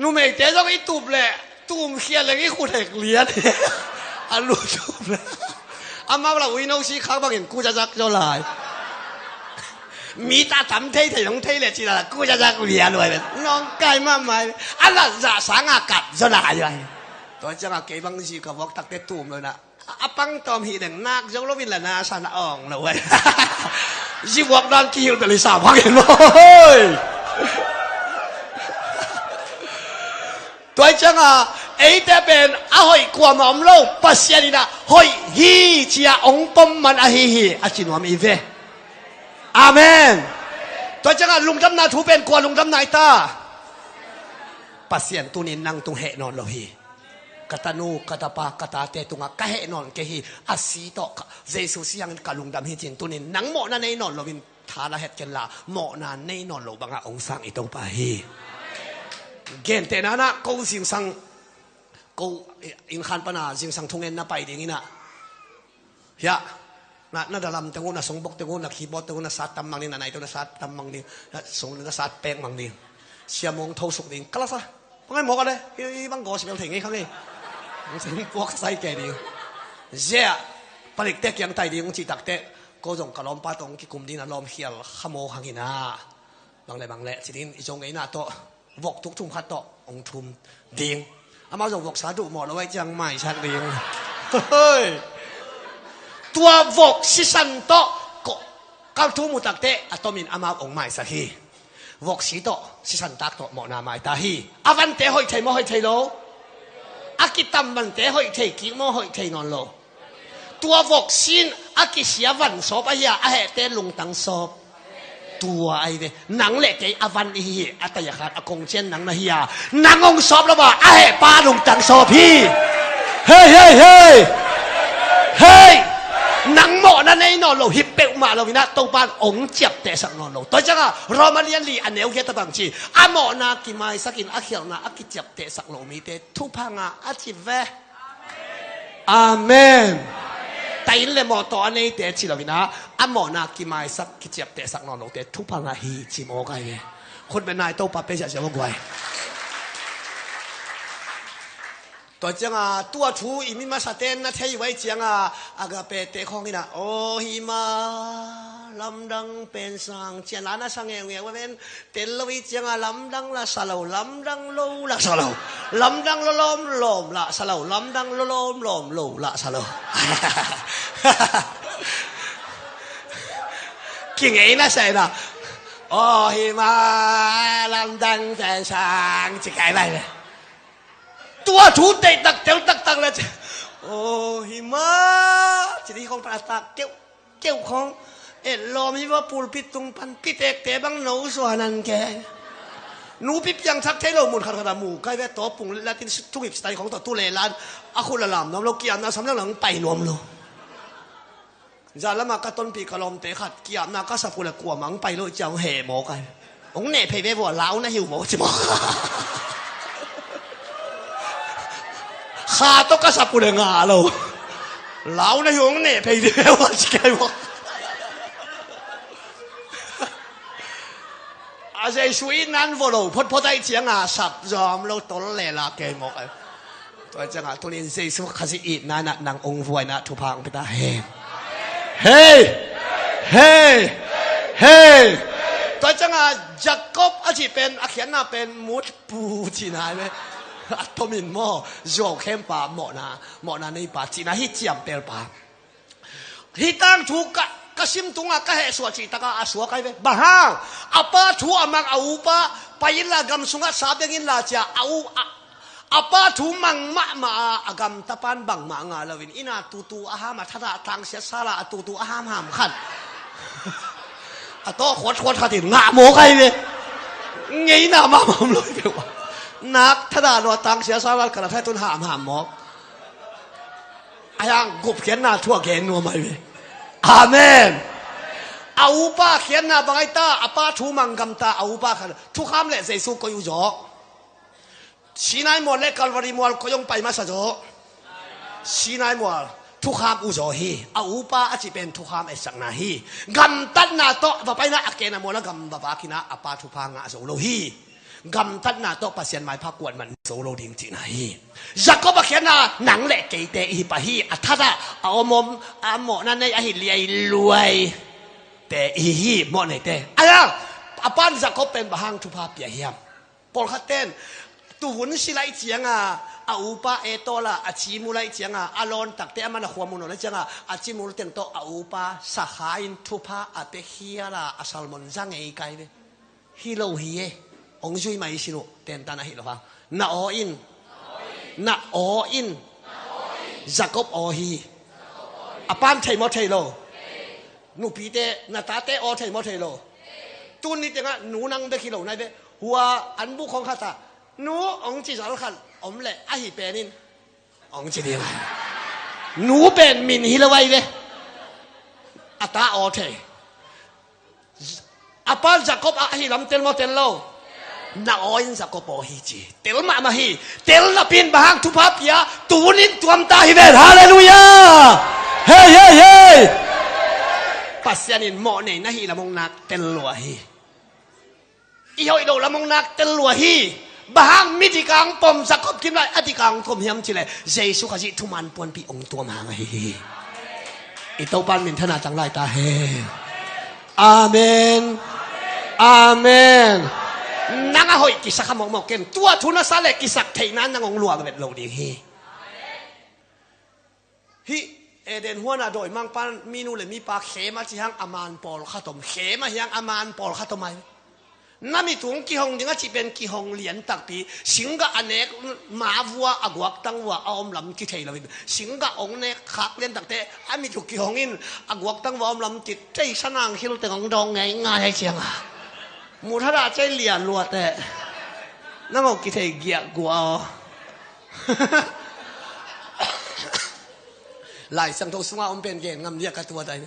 Numeite zong i tup leh tumkhia leng i khut hek lian. A lu tup leh amau la uino si khak bangin ku zazak zaw lai. Mi ta tam thei thei hong thei leh ci la ku zazak lian lai. Nong kai mahmah. A la zah sanga kap zaw lai. Tua ciangah kei bang zi ka vuak takte tum lo na. A pang tawm hi deng nak zo lo in la na sa na awng lo ai. Zivuak dan kihil bel hi sam hang in maw. Hoi. Tua hi cianga eite pen a hoih kuamah om lo, Pasian in a hoih hi cia ong pom man ahi hi a ci nuam i ve. Amen. Tua cianga lungdamna thu pen kua lungdamna i ta? Pasian tunin nang tung heh nawn lo hi. Ka tanu, ka tapa, ka tate tungah ka heh nawn kei hi. A si tawh ka, Jesu si hangin ka lungdam hi cin tunin nang mawhna nei nawn loin tha la het kenla, mawhna nei nawn lo bangah ong sang i Topa hi. Gentehna inah ko zingsang, ko innkhan pana zingsang thungen na pai dinginah, hiah na, na dalam teng uh, na songbok teng uh, na keyboard teng uh, na sat tam mang ding, na nai teng uh, na sat tam mang ding, na song na sat pek mang ding. Siamong thosuk ding kalasa. Pangai mawk a le, i bang gospel thei ngei kha ngei. Ang sing puak sai ke ding. Zia palik tek kiang tai ding ong cih takte, ko zong ka lawmpa tawh ong kikum ding a lawm khial kha maw hangin ah, bang le bang le ci ding, i zong ngeina tawh vok tuk thum khat tawh ong thum ding. Amau zong voksa duh mawh lo ai ciang maisak ding. Tua vok sisan tawh ko kal thum uh takte a tomin amau ong maisak hi. Voksi tawh sisan tak tawh mawhna maita hi. A vante hoih thei maw, hoih thei lo? A kitam vante hoih thei kik maw, hoih thei nawn lo? Tua voksin a kisia van sawp ahi a, a hehte lungtang sawp. Tua ahi ve. Nang le kei a van i hi hi. A tai a khat a kong cian nang na hi a, nang ong sawp lo a, a hehpa lungtang sawp hi. Hei, hei, hei. Hei. Nang mawhna nei nawn lo hi peuhmah lo inah Topan ong ciaptehsak nawn lo. Tua cianga Roma lian li a neu hiat a bang ci, a mawhna kimaisakin a khialhna a kiciaptehsak lo mite thupha ngah a ci ve. Amen. Tain le mawh tawh a neite ci lo inah, a mawhna kimaisak kiciaptehsak nawn lote thupha ngah hi ci mawk ai ve. Khut beng nai, Topa pe ziahziah mawk guai. Tua cianga tua thu i mi masaten na thei uh ai cianga, Agape te khawng inah, aw hi ma, lamdang pen sang cian la na sa ngeungeu a ven. Tel lo i cianga lamdang la sa lo, lamdang lo la sa lo, lamdang lo lawmlawm la sa lo, lamdang lo lawmlawm lo la sa lo. Kingei na sa ina. Aw hi ma, lamdang pen sang ci kai lai le. Tua thu teih tak tel taktak le ci. Aw hi ma, ci di khong tak tak keuh. Keuh khong, eh, lawm hi va pulpit tung pan, pitekte bang no suanan ke. Nupi piangthak thei lo mun khatkhat a mu kai ve, tawpung latin thungip sitai khong tawh tu le lan, a khut la lam nuam lo, kiamna sam lang lang pai nuam lo. Zan lama ka tonpih ka lawmte khat, kiamna ka sap uh le kuamah ang pai lo ciang heh maw kai. Hong neh phei ve vua, lau na hi uh maw ci maw. Kha tawh ka sap uh le ngah lo. Lau na hi uh, hong neh phei ve vua ci kai maw. A Jesu itna in vua lo photphot ahih cianga sap zawm lo tol le la kei maw kai. Tua ciangah tunin Jesu Khazih itna inah nang ong vuaina thupha ong pia ta hen. Hei! Hei! Hei! Tua ciangah Jacob a cih pen a khiatna pen mutpu cihna hi ve. A tomin maw, zuau khempa, mawhna, mawhna neipa cihna hi, ciampelpa. Hih tangthu ka, ka sim tungah ka heh suah cih takah a suak ahi ve. Bang hang? A pa thu a mang a upa, pai inla gam sungah sap deng inla cia a u, a, a pa thu mang mahmah a, a gamtapan bangmah ngah loin ina tutu a ham a thadah tangsia sala a tutu a hamham khat. A tawh khuatkhuat khatin ngah mawk ahi ve. Ngeina mahmah om lo hi peuh a. Nak thadah lua tangsia sala khat a thaitun hamham mawk. A yang gupkhiatna thu a gen nuam ahi ve. Amen. A upa khiatna bang ahi ta, a pa thu mang gamta, a upa khat thukham le Jesu koi uh zaw. Sinai mual le Calvary mual koi hong pai masa zaw. Sinai mual thukham uh zaw hi. A upa a cih pen thukham etsakna hi. Gamtatna tawh va paina a kena mual a gam va vakina a pa thupha ngah zo lo hi. Gamtatna tawh Pasian maipha kuat man zo lo ding cihna hi. Jacob a khiatna nang le keite i hi pah hi. A thadah a omom a mawhna nei ahi liailuai te i hi hi, mawh neite. Aia, a pan Jacob pen bang hang thupha pia hiam? Pawlkhat ten Tuvun si laih cianga a upa Etawl a a cimul laih cianga a lawn takte a man a khuamun aw laih cianga a cimul teng tawh a upa sakha in thupha a piakhial a a Salmon za ngei kai ve. Hi lo hi e. Ong zui mai sin uh tentan ahi lo hang. Na aw in, na aw in, Jacob aw hi. A pan thei maw thei lo? Nupite, na tate aw thei maw thei lo? Tun ni tengah nu nang bek hi lo nai ve. Hua an buk khong khat ah nu ong ci zal khat om leh ahi pen in ong ci ding. Nu pen min hi lo ai ve. A ta aw thei. A pa Jacob a hi lam tel maw tel lo? Na aw in Jacob aw hi ci. Tel mahmah hi. Tel napi in bang hang thupha pia? Tunin tuamta hi ven. Halleluiah. Hei hei hei. Pasian in mawh nei na hi lam ong nak tel lua hi. I hoih lo lam ong nak tel lua hi. Bang hang mi dikang pom Jacob kim lai a dikang pom hiam cileh Jesu Khazih thuman puanpi ong tuam hang ahi hi. I Topan minthana tang lai ta hen. Amen. Amen. Nang a hoih kisak a mawkmawk ken tua thu na sa le kisak theihna nang ong luang vet lo ding hi. Hih Eden huana dawimangpa minu le mipa khem a ci hang a man pawlkhat om, khem a hiang a man pawlkhat om ai. Na mitung kihong ding a cih pen kihong lian takpi, singgah a nek ma vua a guaktang vua a om lam kithei loin singgah ong nek khak lian takte a mitu kihong in a guaktang vua a om lam kithei sanang khil teng ong dawng ngei ngai ai cianga. Muthada cei lian luate. Nang ong kithei giah gua aw. Lai Siangtho sunga om pen gen ngam dia ka tuat ai.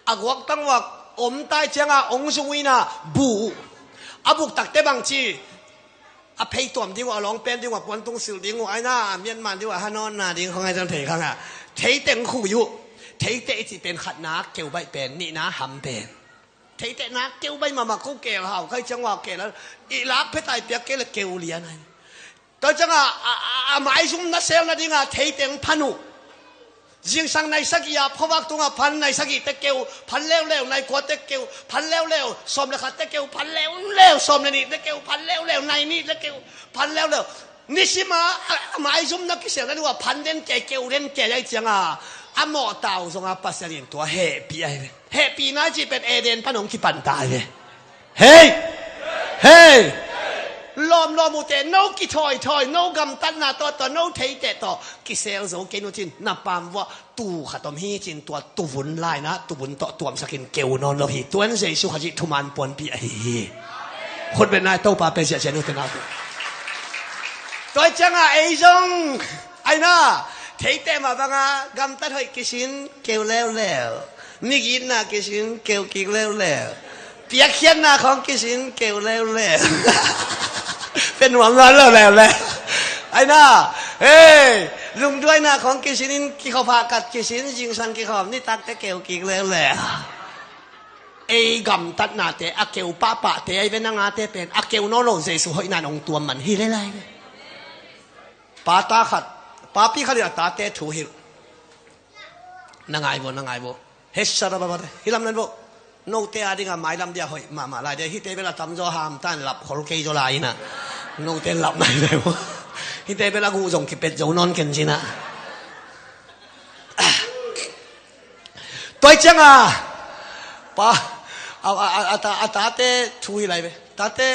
A guaktang vua om tai cianga ong zung uina bu. A buk takte bang ci. A phei tuam ding uh a lawng pen ding uh a puantung sil ding uh aina a mianman ding uh a hanawnna ding khong ai zong thei khanga. Theiteng khui uh. Theite i cih pen khatna keu baih pen nihna ham pen. Theitehna keu baih mahmah ko keu hau khai ciang vua keu la i lak phetai piak keu le keu lian ai. Tua cianga a, a, a maizum na sel nadinga theiteng phan uh. Zingsang nai sagih a phovak tunga phan nai sagih te keu phan leuleu nai kua te keu phan leuleu sawm le khat te keu phan leuleu sawm le nih te keu phan leuleu nai nih te keu phan leuleu. Nisima a, a maizum na kisel nadinga phan den kei keu den kei ai cianga a mawhtau zonga Pasian in tua hehpih ai ve. Hehpihna cih pen Eden pan hong kipan ta hi ve. Hei! Hei! Lawmlawm uhte no kithawithawi no gamtatna tawh tawh no theite tawh kisel zo kei nutin na pam vuah tu khat om hi cin tua tuvun laina tuvun tawh tuamsakin keu nawn lo hi. Tuan Jesu Khazih thuman puanpi ahi hi. Khutbetna Topa pe ziahziah nute naute. Tua cianga ei zong aina theite mah banga gamtat hoih kisin keu leuleu. Migitna kisin keu kik leuleu. Piakkhiatna khong kisin keu leuleu. Pe nuam lo leuleu. Aina hei lungduaina khong kisin in kikhop hahkat kisin zingsang kikhop nitakte keu kik leuleu. Ei gamtatnate a keu pahpahte ai ve nangate pen a keu nawn lo Jesu hoihna nong tuam man hi lelai ve. Pata khat papi khat in a tate thu hilh. Na ngai vo na ngai vo. Hesara baba hilam nan vo. Note a dinga mailam dia hoih mahmah lai dia hite bela tamzaw hamtan lap khol kei zaw lai ina. Note lap nai ve vo. Hite bela guh zong kipet zo nawn ken cina. Tua cianga pa a, a, a, a, ta, a tate thu hi lai ve. Tate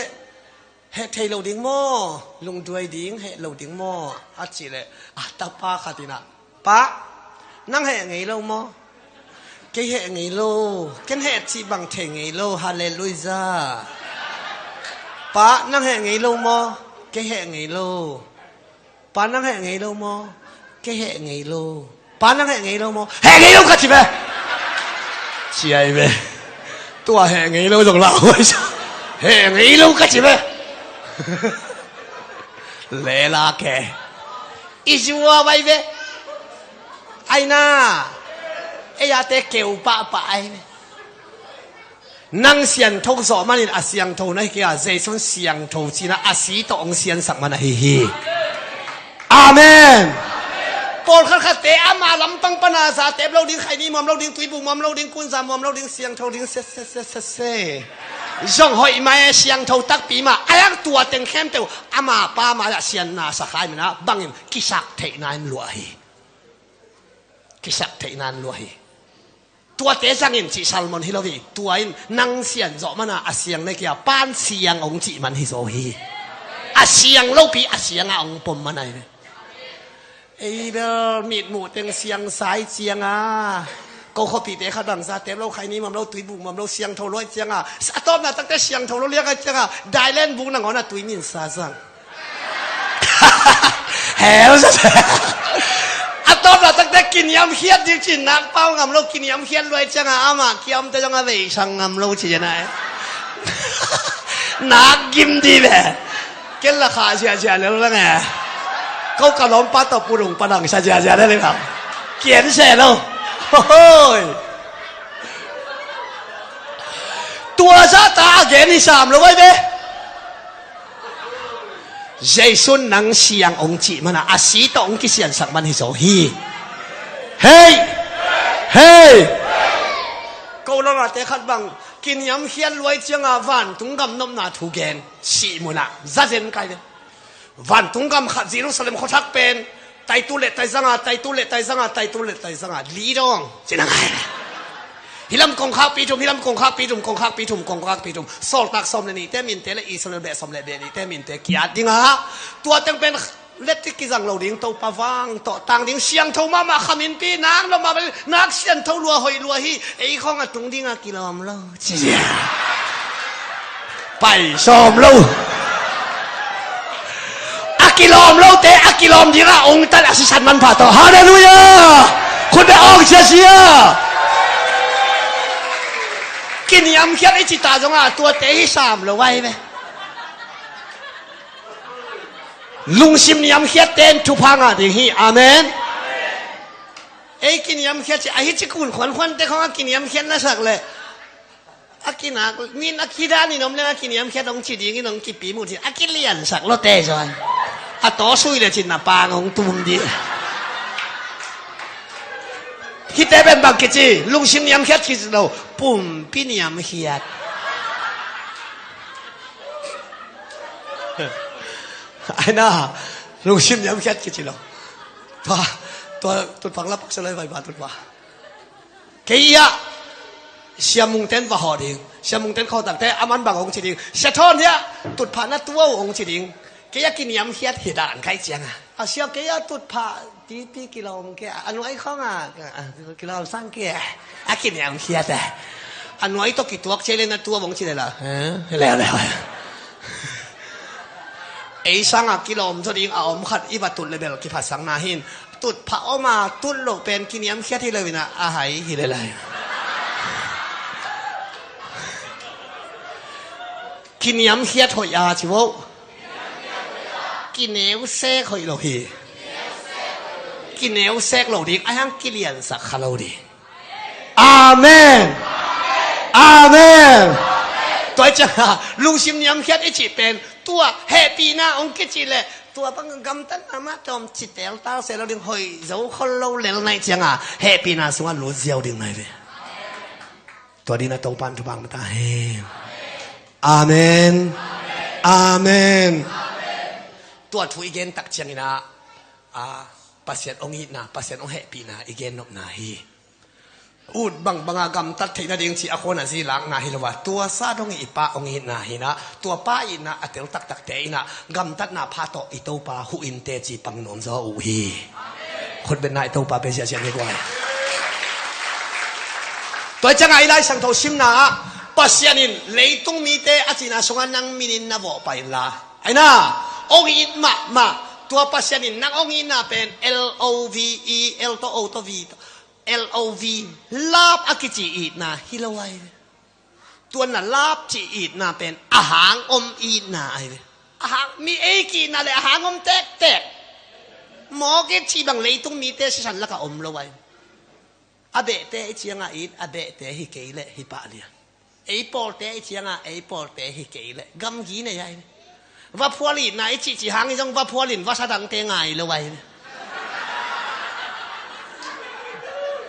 heh thei lo ding maw? Lungduai ding heh lo ding maw? A cih leh a tapa khat inah pa nang heh ngei lo maw? Kei heh ngei lo. Ken heh cih bang thei ngei lo. Halleluiah. Pa nang heh ngei lo maw? Kei heh ngei lo. Pa nang heh ngei lo maw? Kei heh ngei lo. Pa nang heh ngei lo maw? Heh ngei lo ka ci ve. Ci ai ve. Tua heh ngei lo zong lau ai sa. Heh ngei lo ka ci ve. Lela ke i zua vai ve. Aina ei ate keu pahpah ai ve. Nang siangtho zawh manin a siangtho na hi kei a Jesu in siangtho cina a si tawh hong siansak man ahi hi. Amen. Pawlkhat khatte ama lampang pana zatep lo ding khaini muam lo ding tuibu muam lo ding kunza muam lo ding siangtho ding se se se se se. Zong hoih mah e, siangtho takpi mah. A hiang tua teng khempeuh ama pa mah ah sianna sa kha ahih manin ah bangin kisak theihna in luah hi. Kisak theihna in luah hi. Tuate zangin cih sermon hi lo hi. Tua in nang sian zawh man a, a siang na kia pan siang hong cih man hi zaw hi. A siang lopi a siang ah hong pom man ahi ve. Ei bel mitmuh teng siang sa hi ciang a, ko khuapihte khat bang za tep lo, khaini mam lo, tuibuk mam lo, siangtho lua hi ciang a, a tawpna takte siangtho lo liang ahi ciang a, dailen buk nangawn a tui min sa zang. Hell. A tawpna takte kiniamkhiat ding cin, nak pau ngam lo, kiniamkhiat lua hi ciang a, amah kiamte zong a veisang ngam lo ci na e. Nak gim di ve. Ken la khah ziahziah lel leng e. Ko ka lawmpa tawh pudung padang sa ziahziah lel leng. Kian se lo. Hoi. Tua zahta a gen hi sam lo vai ve. Jesu in nang siang hong cih man a, a si tawh hong kisiansak man hi zaw hi. Hei! Hei! Ko lawmate khat bang kiniamkhiat lua hi ciang a vantung gam nopna thu gen. Sih mun ah za zen kai ve. Vantung gam khat Jerusalem khuathak pen, taitu le taizanga, taitu le taizanga, taitu le taizanga, li dawng ci na ngai. Hih lam kongkhakpi thum, hih lam kongkhakpi thum, kongkhakpi thum, kongkhakpi thum. Sawltak sawm le nihte minte le Israel beh sawm le beh nihte minte ki-at ding a, tua teng pen letti kizang lo ding, Topa vang tawh tang ding, siangtho mahmah kha minpi, nak lo mah bel, nak siangtho lua hoih lua hi, ei khawng a tung ding a kilawm lo. Pai sawm lo. A kilawm lote a kilawm dingah ong tan a sisan manpha tawh. Halleluiah. Khut beh awng siasia. Kiniamkhiat i cita zongah tuate hi sam lo vai ve. Lungsim niamkhiatte in thupha ngah ding hi. Amen. Ei kiniamkhiat ci, ahi ci kun khuankhuante khawng a kiniamkhiat na sak leh a kinak min a kidan in om leng a kiniamkhiat hong ci dingin hong kipi mu ci a kiliansak lawte zaw. A taw sui le cin na pang hong tum dih. Hihte pen bang kici, lungsim niamkhiat kici lo, pumpi niamkhiat. Ai na, lungsim niamkhiat kici lo. Tua, tua tutphang la paksa lai vai ba tutphang. Kei ah Sia Mung ten va hawh ding. Sia Mung ten khawtakte a man bang hong ci ding. Sia Thawn hiah tutphah na tua uh hong ci ding. Kei ah kiniamkhiat hi dan kai cianga a sia kei ah tutphah tipi kilawm kei a nuai khawng a kilawm sang kei a kiniamkhiat a a nuai tawh kituak cia le na tua hong ci le la. Leuleu. Ei sangah kilawm zaw ding a om khat i va tut le bel kiphatsakna hin. Tutphah om a tut loh pen kiniamkhiat hi lo inah a hai hi le lai. Kiniamkhiat hoih a ci vo. Kineusek hoih lo hi. Kineusek lo ding a hiang kiliansak kha lo ding. Amen. Amen. Tua cianga lungsim niamkhiat i cih pen tua hehpihna hong kicih leh tua bang gamtatna mah tawm ci teltal se lo ding hoih zo khol lo lel naih cianga hehpihna sungah lut ziau ding nai ve. Tua dina Topan thupha mata hen. Amen. Amen. Tua thu i gen tak cianginah a Pasian hong itna, Pasian hong hehpihna i gen nopna hi. Ut bangbanga gamtat theih nading cih a khuana zi lakna hi lo a, tua sa dong i Pa hong itna hinah, tua Pa itna a tel taktakte inah gamtatna pha tawh i Topa huh in teci pang nuam zaw uh hi. Khutbetna i Topa pe ziahziah ni guai. Tua ciangah i Lai Siangtho simna ah Pasian in leitung mite a cihna sungah nang minin na vawh pai inla, aina hong it mahmah. Tua Pasian in nang hong itna pen L O V E, L tawh O tawh V tawh L O V, love a kici itna hi lo ai ve. Tuanna love ci itna pen a hang om itna ai ve. A hang mi ei ki itna le a hang om tektek. Mawk it cih bang leitung mite sisan lakah om lo ai ve. A behte i ciangah it, a behte hi kei leh hi pah lian. Ei pawlte i cianga ei pawlte hi kei leh gamgi nei ai. Vaphual itna i cihcih hang i zong vaphual in vasa dangte ngai lo ai.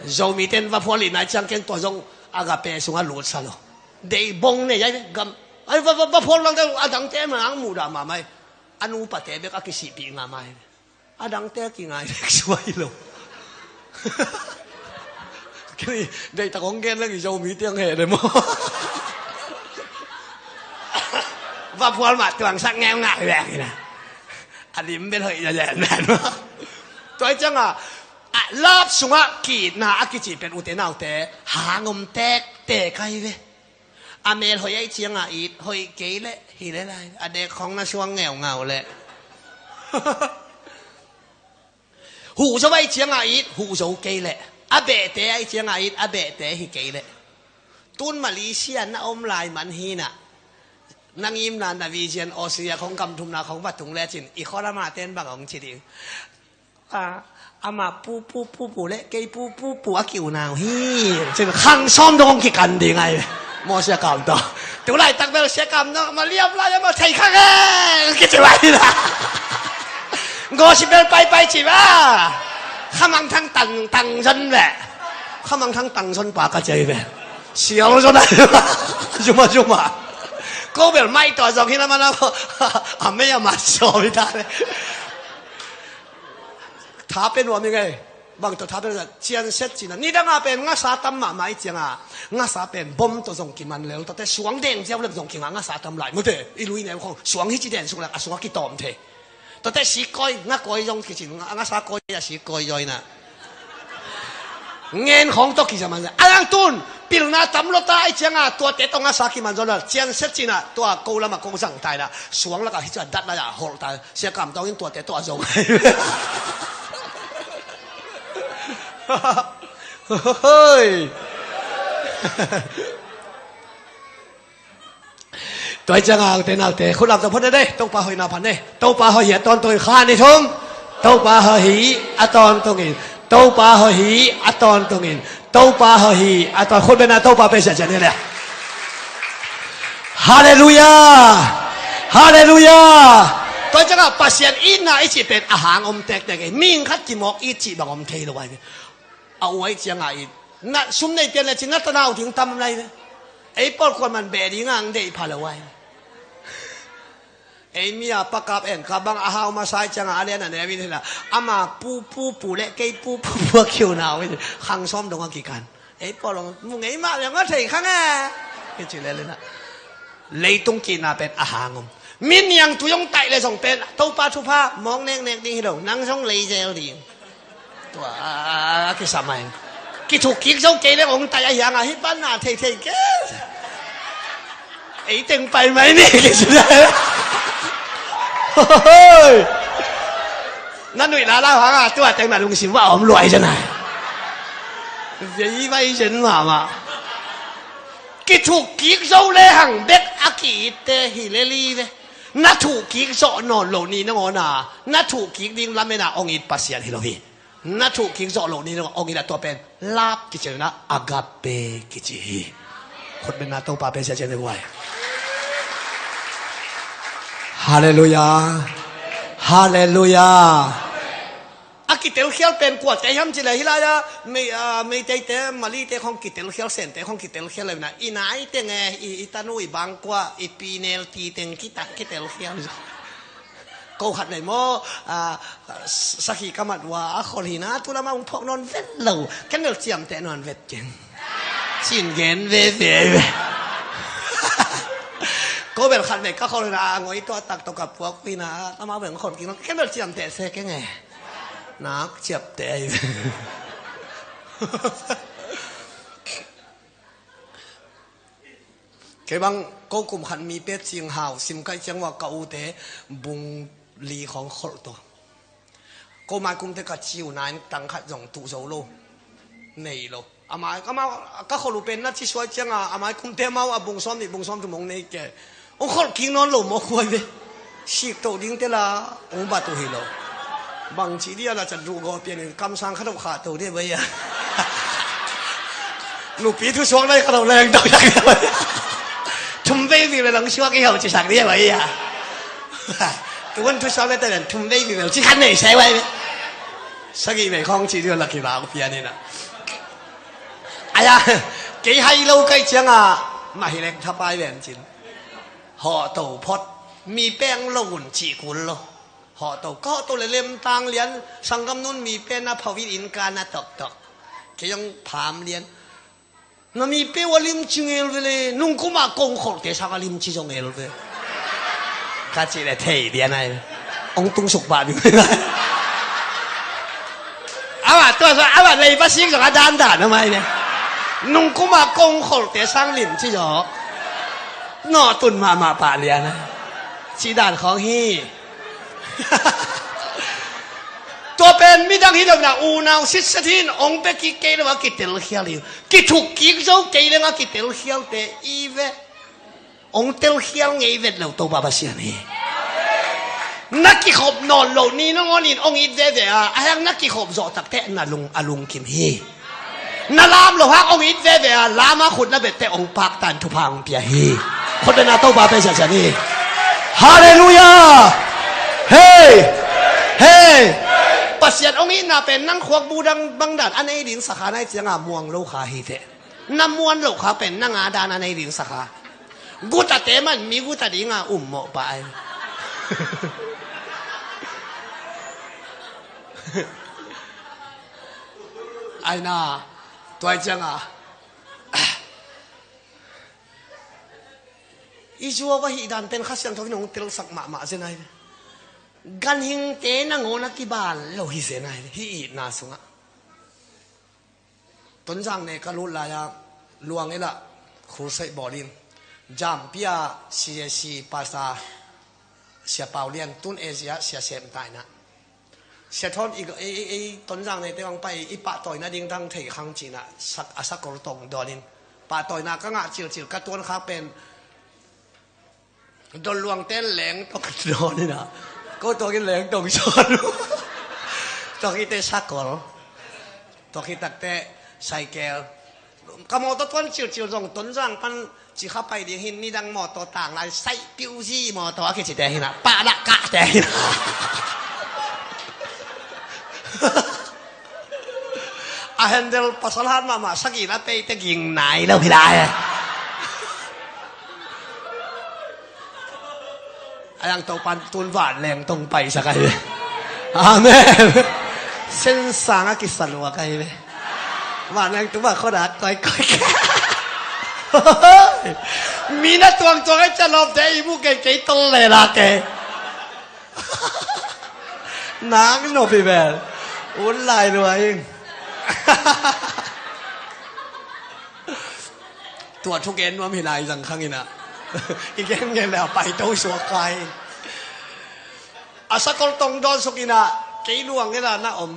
Zomite in vaphual itna i ciang keng tua zong agape sungah lutsa lo. Deih bong nei ai ve, gam. Ai, va, va, va phual lang deuh, a dangte ma ang muh dah mahmah hi. A nupate bek a kisihpih ngah mai ve. A dangte a kingai bek suai lo. Kei deihtak hong gen leng i Zomi tiang heh le maw. Va phual mah tuangsak ngeu ngah ve kina. A lim bel hoih zazen ven maw. Tua hi cianga, a lap sungah ki-itna a kici pen ute naute hang om tektek ahi ve. A mel hoih ahi cianga it, hoih kei leh hi lel ai, a dek khong na suang ngeungau leh. Huh zo ahi cianga it, huh zo kei leh. A behte ahi cianga it, a behte hi kei leh. Tun Malaysia na om lai man hinah, na ngimna na vision Australia khong gam thumna khong va tung lecin i khualama ten bang hong ci ding. A, amah pu pu pu pu le kei pu pu pu a ki-unau hi. Cin khang sawm dong hong kikan ding ai. Maw Sia Kam tawh. Tu laitak bel Sia Kam no ma liam lai a ma thei kha nge. Kici vai na. Gospel paipai ci va. Khamang thang tang tang zon ve. Khamang thang tang zon pa ka cei ve. Sial zon ai. Zuma zuma. Ko bel mai tawh zong hi na ma na. A mei a mat sawm hi ta le. Tha pe nuam i ngei. Bang tawh tha pe nuam, cianset cina. Nidanga pen ngasa tam mahmah i cianga, ngasa pen bom tawh zong kiman lel. Tuate suang deng ziau lem zong kinga ngasa tam lai. Mute, i lui neu khong suang hi ci den suk lak a sungah kitawm thei. Tuate sik kawi, nga kawi zong kicin, nga, ngasa kawi a sik kawi zaw ina. Ngen khong tawh kizaman a lang tun. Pilna tam lota i cianga tuate tawh ngasa kiman zaw lal. Cianset cina tua ko lama ko zang tai la. Suang laka hi cia dat la ya holh tai. Sia Kam tawng in tuate tawh a zong. Hoi. Tua hi cianga ute naute khut lam tawh phot ne de. Topa hoihna phan ne. Topa hoih hi a tawntungin kha ni thum. Topa hoih hi a tawntungin. Topa hoih hi a tawntungin. Topa hoih hi a tawn. Khut bena Topa pe siasia ni le. Halleluia. Halleluia. Tua cianga Pasian itna i cih pen a hang om tektek e. Mihing khat kimawk it cih bang om thei lo ai ve. A uai cianga it. Na sum nei pian le cin na tanau ding tam lai ve. Ei pawl kuan man beh dinga ang deih pha lo ai. Ei mi a pakap eng ka bang a hau masa i cianga a lian a neu in hila. Ama pu pu pu le kei pu pu pu a kiu nau in. Khang sawm dong a kikan. Ei pawl ong mu ngei mah le nga thei khang e. Kici le le na. Leitung kina pen a hang om. Min niang tu yong taih le zong pen Topa thupha mawng neknek ding hi lo. Nang zong lei zel ding. Tua a kisam ai. Kithuk kik zo kei le ong tai a hiang a hi pan na thei thei ke. Ei teng pai mai ni kisi na. Hoi. Na nuih la la hang a tua teng na lungsim va om luai zena. Vei vai zen mama. Kithuk kik zo le hang bek a ki-itte hi le li ve. Na thuk kik zo nawn lo ni na ngawna. Na thuk kik ding lamena ong it Pasian hi lo hi. Na thuk kik zawh loh ni dong a ong in a tua pen lap kici lo in a agape kici hi. Khut bena Topa pen sia cian huai. Halleluia. Halleluia. A kitelkhial pen kuate hiam ci le hi lai a Mei, a, Meiteite Malite khong kitelkhial, Sente khong kitelkhial le na i nai teng e, i, i tanu i bangkua i pinel ti teng kita kitelkhial. Ko khat vei maw, a, sakhi ka mat ua a khol hi na tu lama ung phawk nawn vet lo. Ken bel ciamteh nawn vet keng. Cin gen veve ve. Ko bel khat vei ka khol hi na a ngoi tua tak tawh ka puak hi na amau bel khol keng nawn ken bel ciamteh se keng e. Nak ciapteh ai ve. Kei bang ko kum khat mi pet cing hau sim kai ciang ua ka ute bung li khong kholh to. Ko mai kumte ka ciu nain tang khat zong tuh zo lo. Nei lo. Amai, amau, ka kholh uh pen na ci suai cianga amai kumte amau a bung sawm nih bung sawm thum hong nei ke. Ong kholh kik nawn lo maw khuai ve. Sik to ding te la ong bat uh hi lo. Bang ci dia la cat ruh gawh pian in kamsang khat uh khah to dia bai a. Nupi thu suak lai khat uh leng to yak dia bai a. Thum vei vei le lang suak i hau ci sak dia bai a. Tuan thu suak le te len thum vei vei le ci khat nei sai bai ve. Sagih vei khong ci dia la ki la uh pian in a. Aya, kei hai lo kai cianga Mah hi leng thapai ven cin. Hawhto phot. Mi peng lo un cih kul lo. Hawhto ka hawhto le lemtang lian. Sanggamnu in mi pen na phawin inn ka na toktok. Kei zong pham lian. Na mi pe uh a limci ngel ve le, nungkum ah kong kholhte sang a limci zong ngel ve. Ka cih le thei lian ai ve. Hong tung suk pah ding. Amah tua zong amah leiba sik zong a dandan a mai ve. Nungkum ah kong kholhte sang limci zong nawhtun mahmah pah lian ai. Cih dan khawng hi. Tua pen midang hi lo na, unau sitset hi in, hong pia kik kei lo a kitelkhial hi. Kithuk kik zo kei leng a kitelkhialte i ve. Hong telkhial ngei vet lo Topa Pasian hi. Na kikhop nawn lo ni nangawn in hong it veve a, a hiang na kikhop zawh takte na lung a lungkim hi. Na lam lo hang hong it veve a, lam a khut na bette hong paktan thupha hong pia hi. Khut bena Topa pe siasia ni. Halleluiah. Hei. Hei. Pasian hong itna pen nang khuak budang bangdan a nei ding sakha nai cianga muang lo kha hi te. Na muan lo kha pen nang a dan a nei ding sakha. Gutate man mi guta dinga um mawh pa ai. Aina tuai cianga i zuau a hih dan pen Kha Siangtho in hong telsak mahmah zen ai ve. Ganhingte nangawn a kibal lo hi zen ai ve, hih itna sungah. Tonzang ne ka lut lai-a luang ila khulsaih bawl in. Jampia C A C pasta Sia Pau Lian tun Asia Sia Sem taina. Sia Thawn i, i, i, i Tonzang neite hong pai i pahtawina ding dang thei khang cina sak, a sakol tong dawnin pahtawina ka ngah cilcil ka tuan khak pen Don Luang ten leng tong dawnin a ko tuakin leng tong sawn. Tuakite sakol. Tuakitakte saikel. Ka mawtaw tuan cilcil zong Tonzang pan Cikha pai ding hin nidang mawtaw tang lai saih piuzi mawtaw a kicite hin a pahlah kahte hin a handle pasal hat mahmah sagih la peite ging nai lo hi lai. A yang Topan tun vanleng tong paisak ahi ve. Amen. Sensang a kisaluak ahi ve. Vanleng tuma khoda koikoi. Mi na tuangtuang a calawpte i mu kei kei tol lela kei. Nak nopi bel un lai lua ing. Tua thugen nuam hi lai zang khang ina. I gen ngen le a paito suak kai. A sakol tong dawn suk ina kei luang ina na om.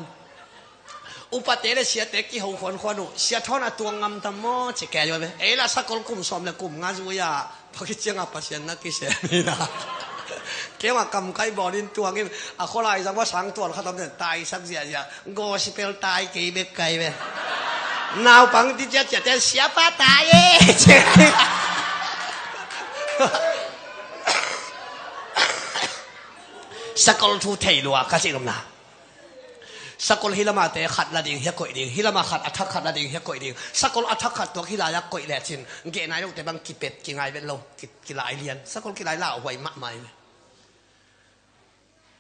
Upate le siate kiho khuankhuan uh sia thawn a tuang ngam tam maw ci kei uh ve. Ei la sakol kum sawm le kum nga zui a pakit cianga Pasian na kisem ina. Kei ma kam kai bawlin tuangin a kholai zang va sang tual khatam den taisak ziazia. Gospel tai kei bek kai ve. Naupang ti ciatciate siapa tai e. Sakol thu thei lua ka cih lomna. Sakol hi lamate khat la ding hia koih ding, hi lama khat a thak khat la ding hia koih ding. Sakol a thak khat tuak hi lai-a koih lecin geh nai lote bang kipet kingai vet lo. Ki, kilai lian sakol kilai lauhuai mahmah hi.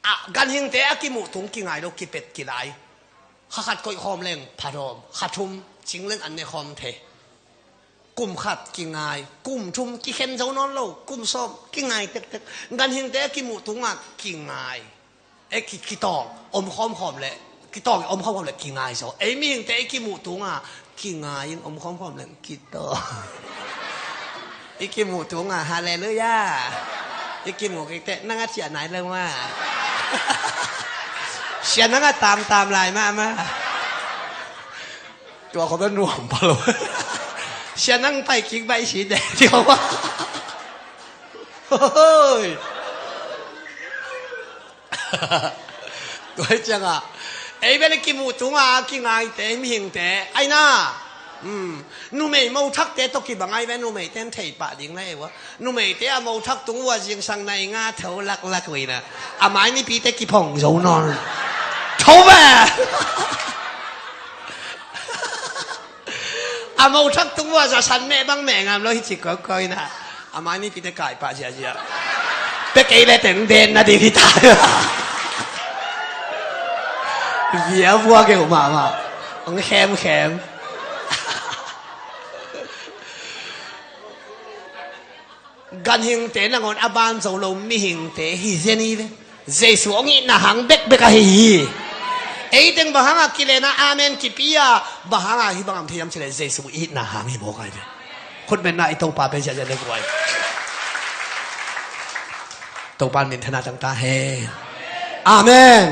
A ganhingte a kimuh tung kingai lo kipet kilai. Kha khat koih khawm leng pha dawm, kha thum cing leng an ne khawm thei. Kum khat kingai, kum thum kikhen zo nawn lo, kum sawm kingai tektek. Ganhingte a kimuh tungah kingai. E ki, kitawng om khawm khawm le kitawng om khawm khawm le kingai zo. Ei mihingte i kimuh tungah kingai in om khawm khawm le kitawng. I kimuh tungah halleluiah. I kimuh kikte nang a ciah nai lo ma. Sia nang a tamtam lai mahmah. Tua khawm nuam pha lo. Sia nang pai kik baih si deh ti khawm. Hoi. Tua hi cianga ei bel i kimuh tunga kingaite mihingte aina. Numei mothakte tawh kibang ai ve, numeite an thei pah ding na ei ua. Numeite a mothak tung ua zingsang nai nga tho laklak uina. A mai mipite kiphong zo nawn. Tho ve. A A mo thak tung vua za san meh bang meh ngam lo hi ci kau kau ina. A mai ni pite kai pa zia zia. Pe kei le teng den na ding hi ta. Via vua keu mama. Ong khem khem. Ganhingte nangawn a ban zo lo mihingte hi zen hi ve. Jesu hong itna hang bekbek ahi hi. Eiteng bang hanga kilena amen kipi a, bang hanga hih bang am thei hiam cileh Jesu itna hang hi mawk ahi ve. Khutbetna i Topa pe ziahziah le guai. Topa min thana tangta he. Amen.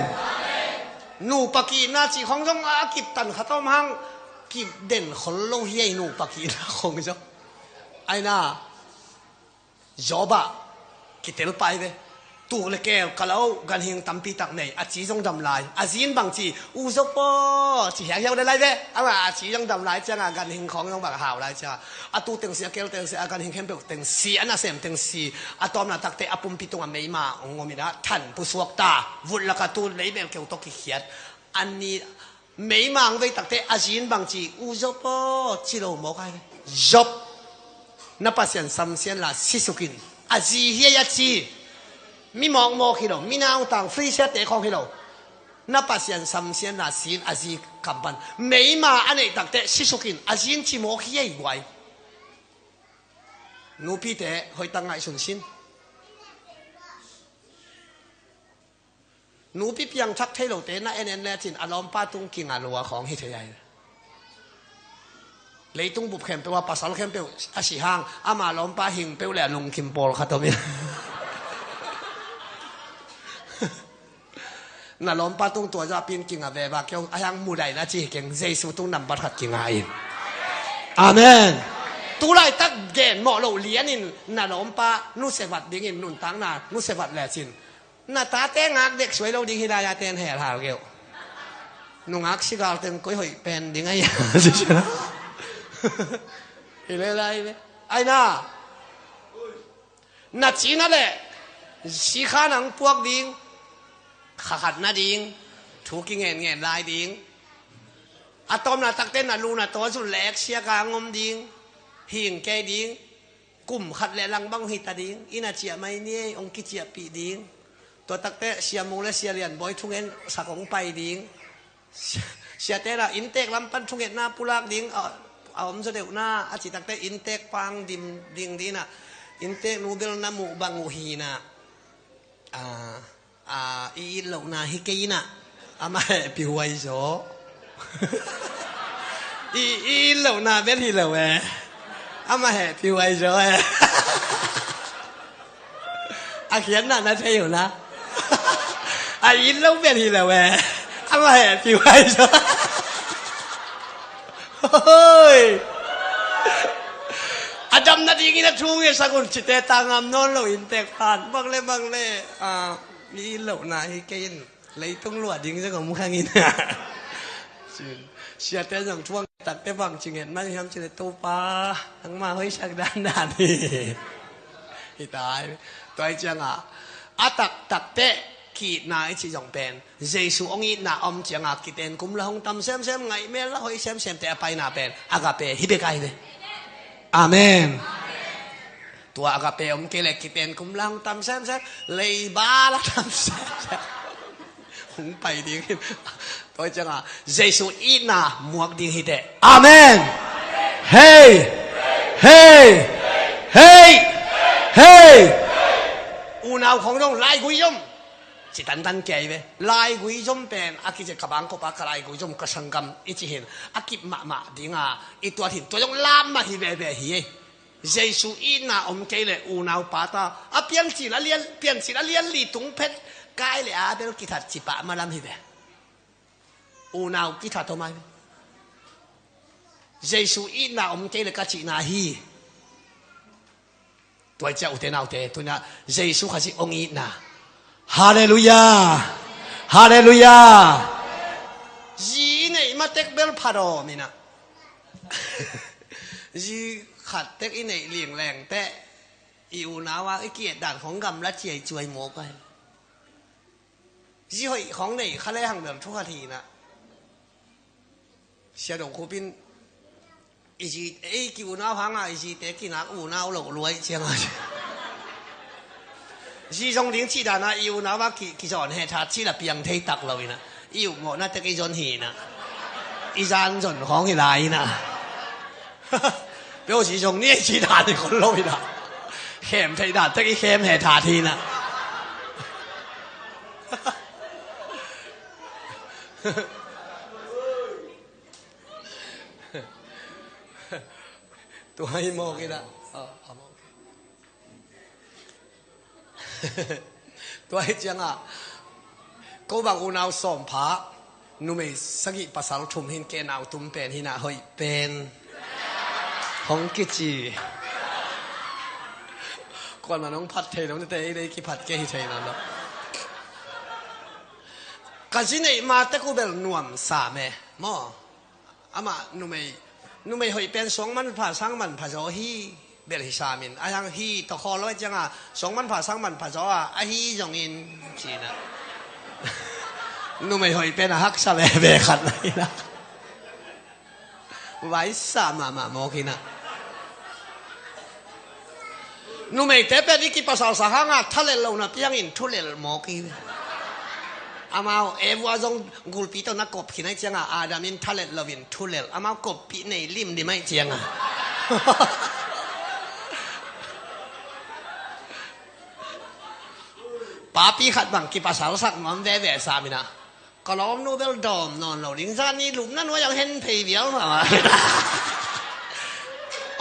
Nupa kihna cih khong zong a kiptan khat om hang, kipden khol lo hi ei nupa kihna khong zong. Aina Job ah kitel pai ve. Tuk le keel ka lo, ganhing tampi tak nei, a ci zong dam lai. A zin bang ci, u Job aw, ci hiauhiau le lai ve. Ama a ci zong dam lai cianga ganhing khawng zong bang hau lai cianga, a tu tengsi, a keel tengsi, a ganhing khempeuh tengsi, a nasem tengsi, a tawmna takte a pumpi tunga meima hong om ina than pusuak ta. Vut laka tu leibel keu tawh kikhiat. Anni meima hong vei takte a zin bang ci, u Job aw, ci lo mawk ai ve. Job, na Pasian samsian la sisuk in. A zi hi ei a ci. Mi mawkmawk hi lo, mi nautang free siate khawng hi lo. Na Pasian samsian la si in, a zi kam pan. Meima a neih takte sisuk in, a zin ci mawk hi ei guai. Nupite hoih tak ngaihsun sin. Nupi piangthak thei lote na en en lecin a lawmpa tung kinga lua khawng hi thei ahi. Leitung bup khempeuh a pasal khempeuh a si hang, ama lawmpa hing peuh le a lungkim pawlkhat om hi. Na lawmpa tung tua zahpin kinga veva keu a hiang mudaina ci hi keng, Jesu tung nambat khat kinga in. Amen. Tulaitak gen mawh loh lianin na lawmpa nusevat dingin nuntakna nusevat lecin, na tate ngak dek suai lo ding hi lai a ten hel hal keu. Nungak sigal teng koi hoih pen ding ahi. Hi le lai ve. Aina. Na cina le sikha nang puak ding, khakhat na ding, thu kingen ngen lai ding. A tawmna takte na lu na taw zun lek siaka ngom ding, hing kei ding. Kum khat le lang bang hita ding, ina ciah mai ni ei, hong kiciahpih ding. Tua takte Sia Mung le Sia Lian Bawi thungen sak hong pai ding. Siate la inntek lam pan thungetna pulak ding a, a om zaw deuhna a citakte inntek pang dim ding dina, inntek nu bel na muh bang uh hina. A, a, i it lohna hi kei ina, ama hehpih huai zaw. I, i it lohna bel hi lo e. Ama hehpih huai zaw e. A khiatna na thei uh na. A it lo bel hi lo e. Ama hehpih huai zaw. Hoi. A dam nadingin a thu ngesak un cite ta ngam nawn lo inntek pan. Bang le bang le. A, i it lohna hi kei in. Leitung luah ding zong om khang in. Siate zong thuang takte bang ci nget mai hiam cile Topa, nangmah hoihsak dandan hi. Hi tai. Tua hi cianga a taktakte ki-itna i ci zong pen Jesu hong itna om cianga kiten kum la hong tam semsem, ngaih mel la hoih semsemte a paina pen agape hi bek ahi ve. Amen. Tua agape om kei le kiten kum lang tam semsem, leiba la tam semsem. Hong pai ding hi. Tua cianga Jesu itna muak ding hi teh. Amen. Hei. Hei. Hei. Hei. Unau khong dong laigui zom. Ci tantan kei ve. Laigui zom pen a kici ka bangkop a ka laigui zom ka sanggam i ci hin a kip mahmah dinga i tuat hin tua zong lam mah hi veve hi. Jesu itna om kei le unau pa ta a piancil a lian, piancil a lian li tung phet Kain le Abel kithat ci pah malam hi ve. Unau kithat om ai ve. Jesu itna om kei le ka cihna hi. Tua i ciah ute naute, tuna Jesu Khazih hong itna. Halleluiah. Halleluiah. Zi i neih matek bel pha dawm ina. Zi khat tek i neih lingleng teh i unau a i ki-et dan khong gamla ciai cuai mawk ai. Zi hoih khong nei kha le hang bel thu khat hi ina. Sia dong khupin I zi, ei, ki unau hanga i zite kinak unau loh luai cianga, zi zong ding cih dana i unau a ki, kizawn he tha cih la piang thei tak lo ina, i upmawhna tek i zon hi ina, i zan zon khawng hi lai ina. Peuh zi zong ni ei cih dan i khol lo ina, khem thei dan tek i khem he tha hi ina. Tua hi mawk ina. Tua hi cianga ko bang unau sawm pha, numei sagih pasal thum hin, ke nau tum pen hina hoih pen hong kici. Kuaman hong phat thei lo nate, i lei kiphat ke hi thei lo lo. Ka zi neih ma tek uh bel nuam sam e maw. Amah numei, numei hoih pen suang manpha sang manpha zaw hi bel hi samin, a hang hi tawh khawl lo cianga suang manpha sang manpha zaw a, a hi zongin cina. Numei hoih pen a haksa veve khat na ina. Vaisa mahmah mawk ina. Numeite pen i kipasalsak hanga thalel lo na piangin thulel mawk hi. Amau Eva zong gulpi tawh na kop khin ai cianga Adam in thalel loin thulel, amau koppih nei limlim ai cianga. Papi khat bang kipasalsak nuam veve samina. Ka lawmnu bel dawm nawn lo ding, zani lupna nuai ang hen phei vial mama.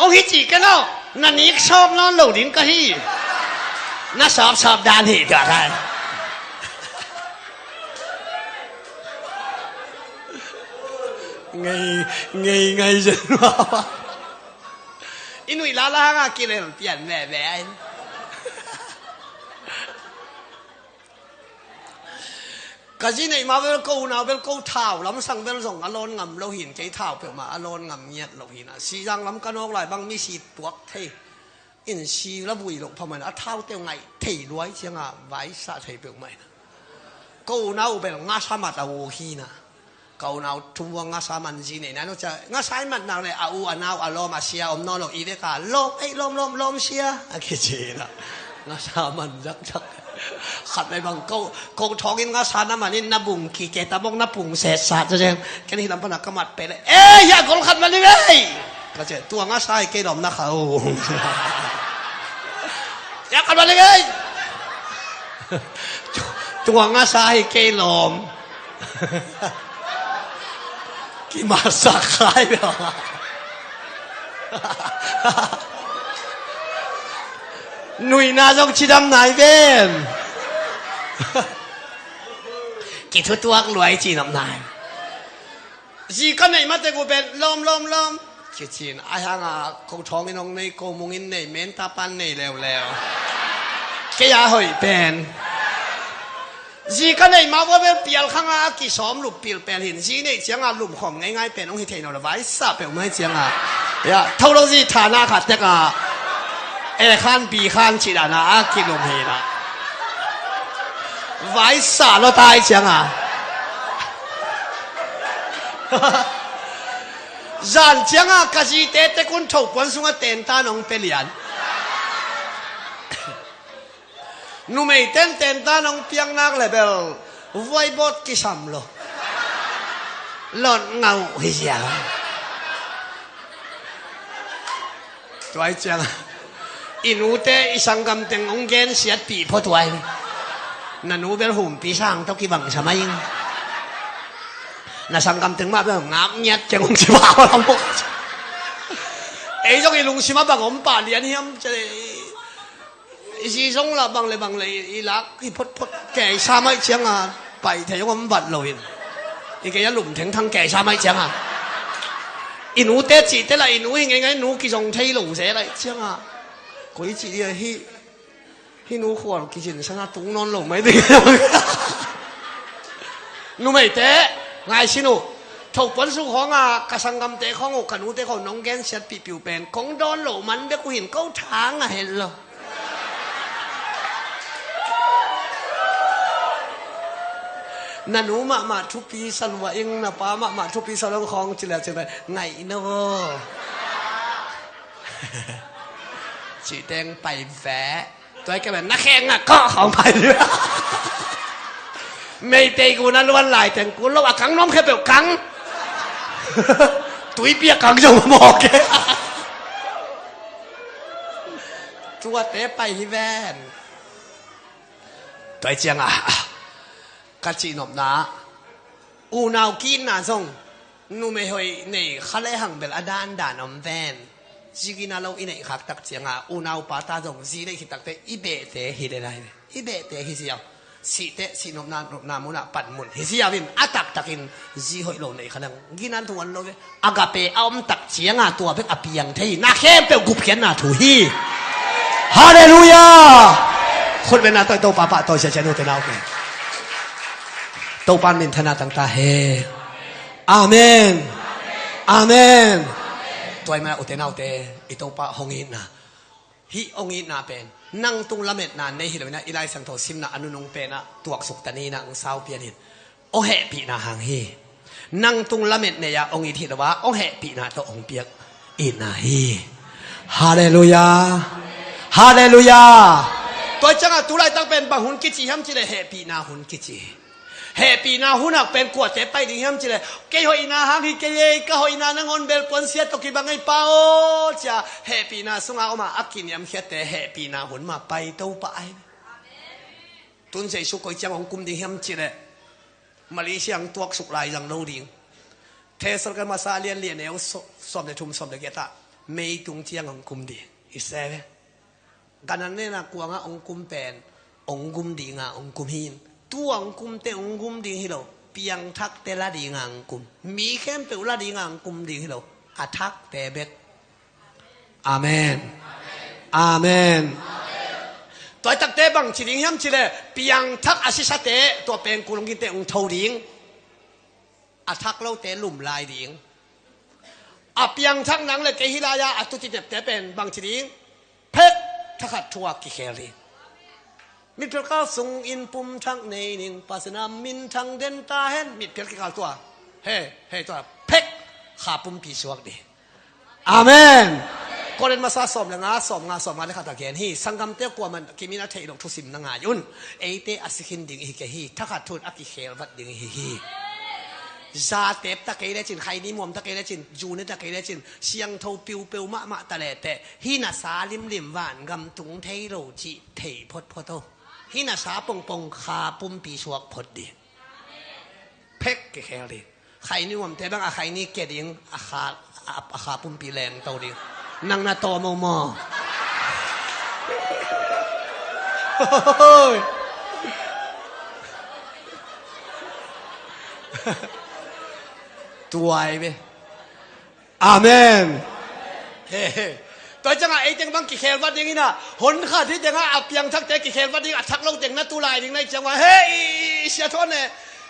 Ong hi cih ken aw, na nik sawm nawn lo ding ka hi. Na sawpsawp dan hi tua kai. Ngei, ngei, ngei zen mama. I nuih lala hanga kilel pian veve ai. Ka zi neih ma bel ko unau bel ko thau lamsang bel zong a lawn ngam lo hin, kei thau peuhmah a lawn ngam ngiat lo hin a, sihzang lam ka nawk lai bang mi si tuak thei in, si la vui loh phamah in a thau teuh ngaih thei luai cianga vaisah thei peuhmah in a, ko unau bel ngasa mat a u hi na. Ka unau thum ua ngasa man zi nei na no cia, ngasa i mat nak le a u a nau a lawm a sia om nawn lo, i veka lawm ei lawm lawm lawm sia a kici na. Ngasa man zakzak. Khat mai bang ko, ko thawngin ngasa na manin na bung kike ta bawk na pung setsat cia ciang, ken hi lam pana ka mat pele, ei, hia gol khat man ding ei. Ka cia, tua ngasa hi kei lawm na kha u. Hia khat man ding ei. Tua ngasa hi kei lawm. Kimasak khai bia. Nuihna zong cidam nai ven. Kithutuak luai cinam nai. Zi ka neih mate gu pen lawm lawm lawm kicin, a hanga ko thawngin hong nei, ko mungin nei, mentapan nei leuleu. Kei a hoih pen. Zi ka neih ma vua bel pial khanga a kisawm lup pilpel hin, zi neih cianga lumkhawm ngeingai pen hong hi thei no le vaisa peuhmai cianga. Ya, tho lo zi thana khat teka. E khan bi khan cih dana a kilum hina. Vaisa lo tai cianga. Zan cianga ka zite tekun thopuan sunga tenta nong pe lian. Numei tenten ta nong piang nak le bel vuaibawt kisam lo. Lot ngauh hi zia. Tuai ciang i nute i sanggam teng hong gensiatpih phot tuai. Na nu bel humpi sang tawh kibang sa mai ing. Na sanggam teng mah bel ngap ngiat keng hong ci pah lam. Ei zong i lungsim a bang om pah lian hiam cia le. I zi zong la bang le bang le i lak hi photphot, kei sa mai cianga pai thei hong om vat lo in. I kei a lum thengthang kei sa mai cianga i nute cihte la i nu hi ngeingai, nu kizong thei lo se lai cianga koi cih dia hi. Hi nu khual kizin sana tung nawn lo mai ding. Numeite, ngai sin uh. Thopuan su khawnga ka sanggamte khawng uh, ka nute khawng nong gensiatpihpih uh pen kong dawn loh man bek uh hin ko thang a het lo. Na nu mahmah thupi sa lua ing, na pa mahmah thupi sa lua ing khawng ci le ci le ngaih na vaw. Cih teng pai ve. Tua i kei pen na kheng a kawh khawng pai. Meitei gu na luan lai teng kul lo a, kang nuam khempeuh kang. Tuipi a kang zong mawk e. Tuate pai hi ven. Tua i ciang a ka cihnopna, unau ki-itna zong numei hoih nei kha le hang bel a dandan om ven. Zi gina lo i neih khak tak ciang a unau pa ta zong zi neih khit takte i behte hi le lai ve. I behte hi ziau. Sihte sihnopna nopna munah panmun hi ziau in a taktakin zi hoih lo neih kha le hang ginan thu an lo ve. Agape a om tak ciang a tua bek a piang thei hi. Na khempeuh gupkhiatna thu hi. Halleluiah. Khutbetna tawh Topa pah tawh sia cia nute naute. Topa in minthanna tang ta hen. Amen. Amen. Tua i mana ute naute, i Topa hong itna, hih hong itna pen nang tung lametna nei hi lo in ah, i Lai Siangtho simna a nunung pen ah tuaksuk ta ni in ah, hong sau pian in, hong hehpihna hang hi. Nang tung lamet nei a hong it hi lo a, hong hehpihna tawh hong piak itna hi. Halleluiah. Halleluiah. Tua ciang a tu laitak pen bang hun kici hiam cih leh hehpihna hun kici. Hehpihna hun ah pen kuate pai ding hiam cih leh, kei hoihna hang hi kei ei, ka hoihna nangawn bel puansia tawh kibang ei Pa aw, ci-a hehpihna sungah om a, a kiniamkhiatte hehpihna hun mah pai to pah ahi. Tun Jesu koi ciang hong kum ding hiam cih leh, Malaysia hong tuaksuk lai zang lo ding. Thessalonika masa a lian li, a neu sawm le thum, sawm le giat ah, mei tung ciang hong kum ding hi se ve. Gan an nena kuang ah hong kum pen hong gum ding a hong kum hi in, tu a hong kumte hong gum ding hi lo. Piangthakte la ding a hong kum, mi khempeuh la ding a hong kum ding hi lo. A thakte bek. Amen. Amen. Tua i takte bang ci ding hiam cih leh, piangthak a sisate tua pengkul hong kinte hong tho ding. A thak lote lum lai ding. A piangthak nang le kei hi lai a, a tuti tepte pen bang ci ding? Phek, thakhat thu a kikhel ding. Mitphial kikal sungin pumthak nei ning, Pasian a minthang den ta hen. Mitphial kikal tua, he, he tua, phek, kha pumpi suak ding. Amen. Korin masa sawm le nga, sawm nga, sawm nga le khat a gen hi. Sanggamte kuaman kimin a theih loh thusim na ngai un. Eite a si khin ding ihi kei hi. Thakhat thu in a kikhel vat ding ihi hi. Za tep ta kei lecin, khaini muam ta kei lecin, zu ne ta kei lecin, siangtho piupeu mahmah ta lehteh, hih na sa limlim vangam tung thei lo cih thei photphot o. Hih na sa pongpong kha pumpi suak phot ding. Phek kikhel ding. Khaini muamte bang a khaini kia ding, a kha, a, a kha pumpi leng to ding. Nang na tawm o maw? Tuai ve. Amen. He, he. Tua ciangah ei teng bang kikhel vat ding in ah, hon khat hi tengah a piangthakte kikhel vat ding, a thak lo teng na tu lai ding na i ciang ua, he, i, i, sia thawn e,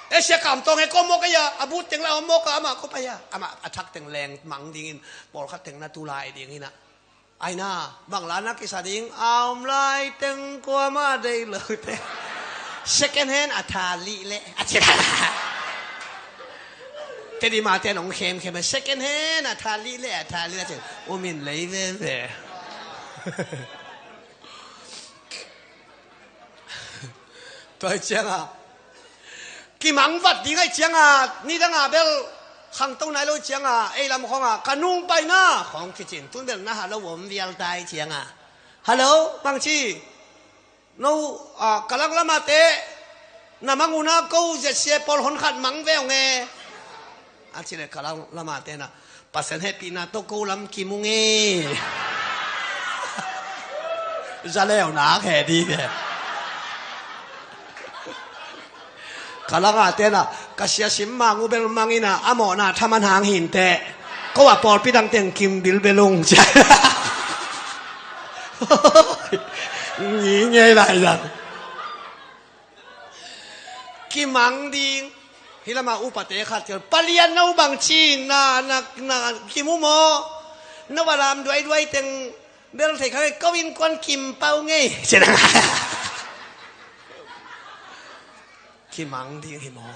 e sia kam tawng e, ko mawk ei a, a but teng la om mawk a, amah ko pai a, amah a thak teng leng mang ding in, pawlkhat teng na tu lai ding in ah. Aina, bang la na kisa ding, a om lai teng kuamah dei lo te. Second hand a tha lih leh, a ci. Tedi mate nong khemkhem, second hand a tha lih leh, a tha lih leh, a ci. Umin lei veve. Tua ciangah kimang vat ding ahih ciangah, nidangah bel khangto nai lo ciangah, ei lam khawngah, ka nung paina khawng kicin, tun bel na ha lo om vial tai ciangah. Hello, bangci? No, ah, ka lang lamate na mang una ko Z C A pawl hon khat mang ve ong e. A ci le ka lang lamate na, Pasian hehpihna tawh ko lam kim ung e. Zaleu nak he dih e. Ka langah tena, ka sia sim mang uh bel mang ina, a mawhna thaman hang hinteh. Ko a pawlpi dang teng kim bilbel ung cia. Ngi ngei lai zang. Kimang ding. Hih lama upate khat kil, palian no bang ci na, na, na kimu maw? Na va lam duaiduai teng bel thei kha ngei, ko innkuan kim pau ngei. Kimang ding hi maw?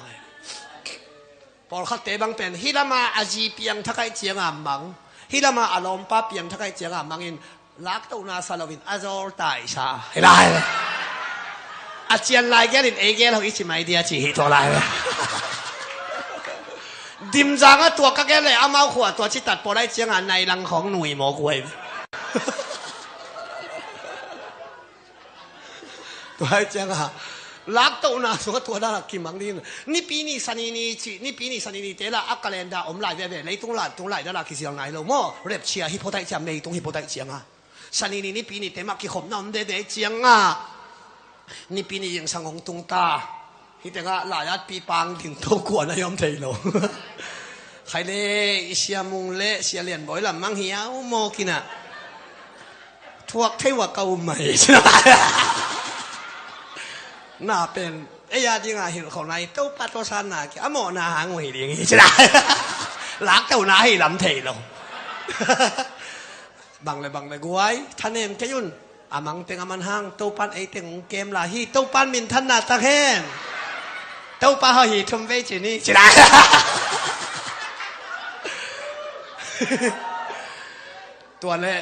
Pawlkhatte bang pen hih lama a zi piangthak ahih cianga mang, Hih lamah a lawmpa piangthak ahih ciangah mangin laktohna sa loin a zawl taisa hi lai. A cian lai gelin ei gel ho i ci mai dia ci hi tua lai. Dimzang a tua ka gel le amau khua tua citat pawl ahih ciangah nai lang khawng nui mawk uh ahi. Tua ahih ciangah laktohna sungah tua dala kimang ding. Nipi ni sani ni ci, nipi ni sani ni te la a calendar om lai veve, leitung la tung lai dala kisial nai lo maw. Rapture hi phot ahih ciang, leitung hi phot ahih ciangah sani ni nipi ni te mah kikhopna om dede ciangah nipi ni zingsang hong tung ta. Hih tengah lai-atpi pang ding to kuan a i om thei lo. Khai le i Sia Mung le Sia Lian Bawi lam mang hiau mawk inah thuak thei uh a ka um mai. Na pen ei a dingah hilh khawh nai Topa tawh sanna kia a mawhna hang uh hi ding hi. Laktohna hi lam thei lo. Bang le bang le guai thanem kei un. A mang teng a man hang Topan ei teng hong kem lai hi. Topan minthanna tak hen. Topa ho hi thum vei ci ni ci lai. Tua le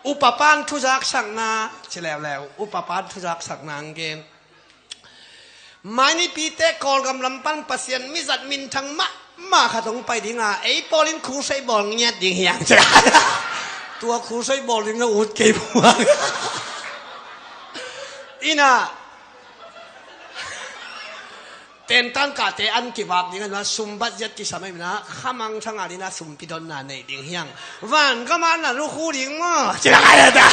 upa pan thuzaksakna ci leuleu, upa pan thuzaksakna ang gen. Mai nipite Kawlgam lam pan Pasian mizat minthang mahmah khat hong pai dinga ei pawlin crusade bawl ngiat ding hiang. Tua crusade bawl ding na ut kei buang. Ina tentan kahte an kivak ding a sum bat ziat kisam a imna khamang thanga dina sumpi donna nei ding hiang. Van ka mahna lukhu ding maw? Ci lai a ta.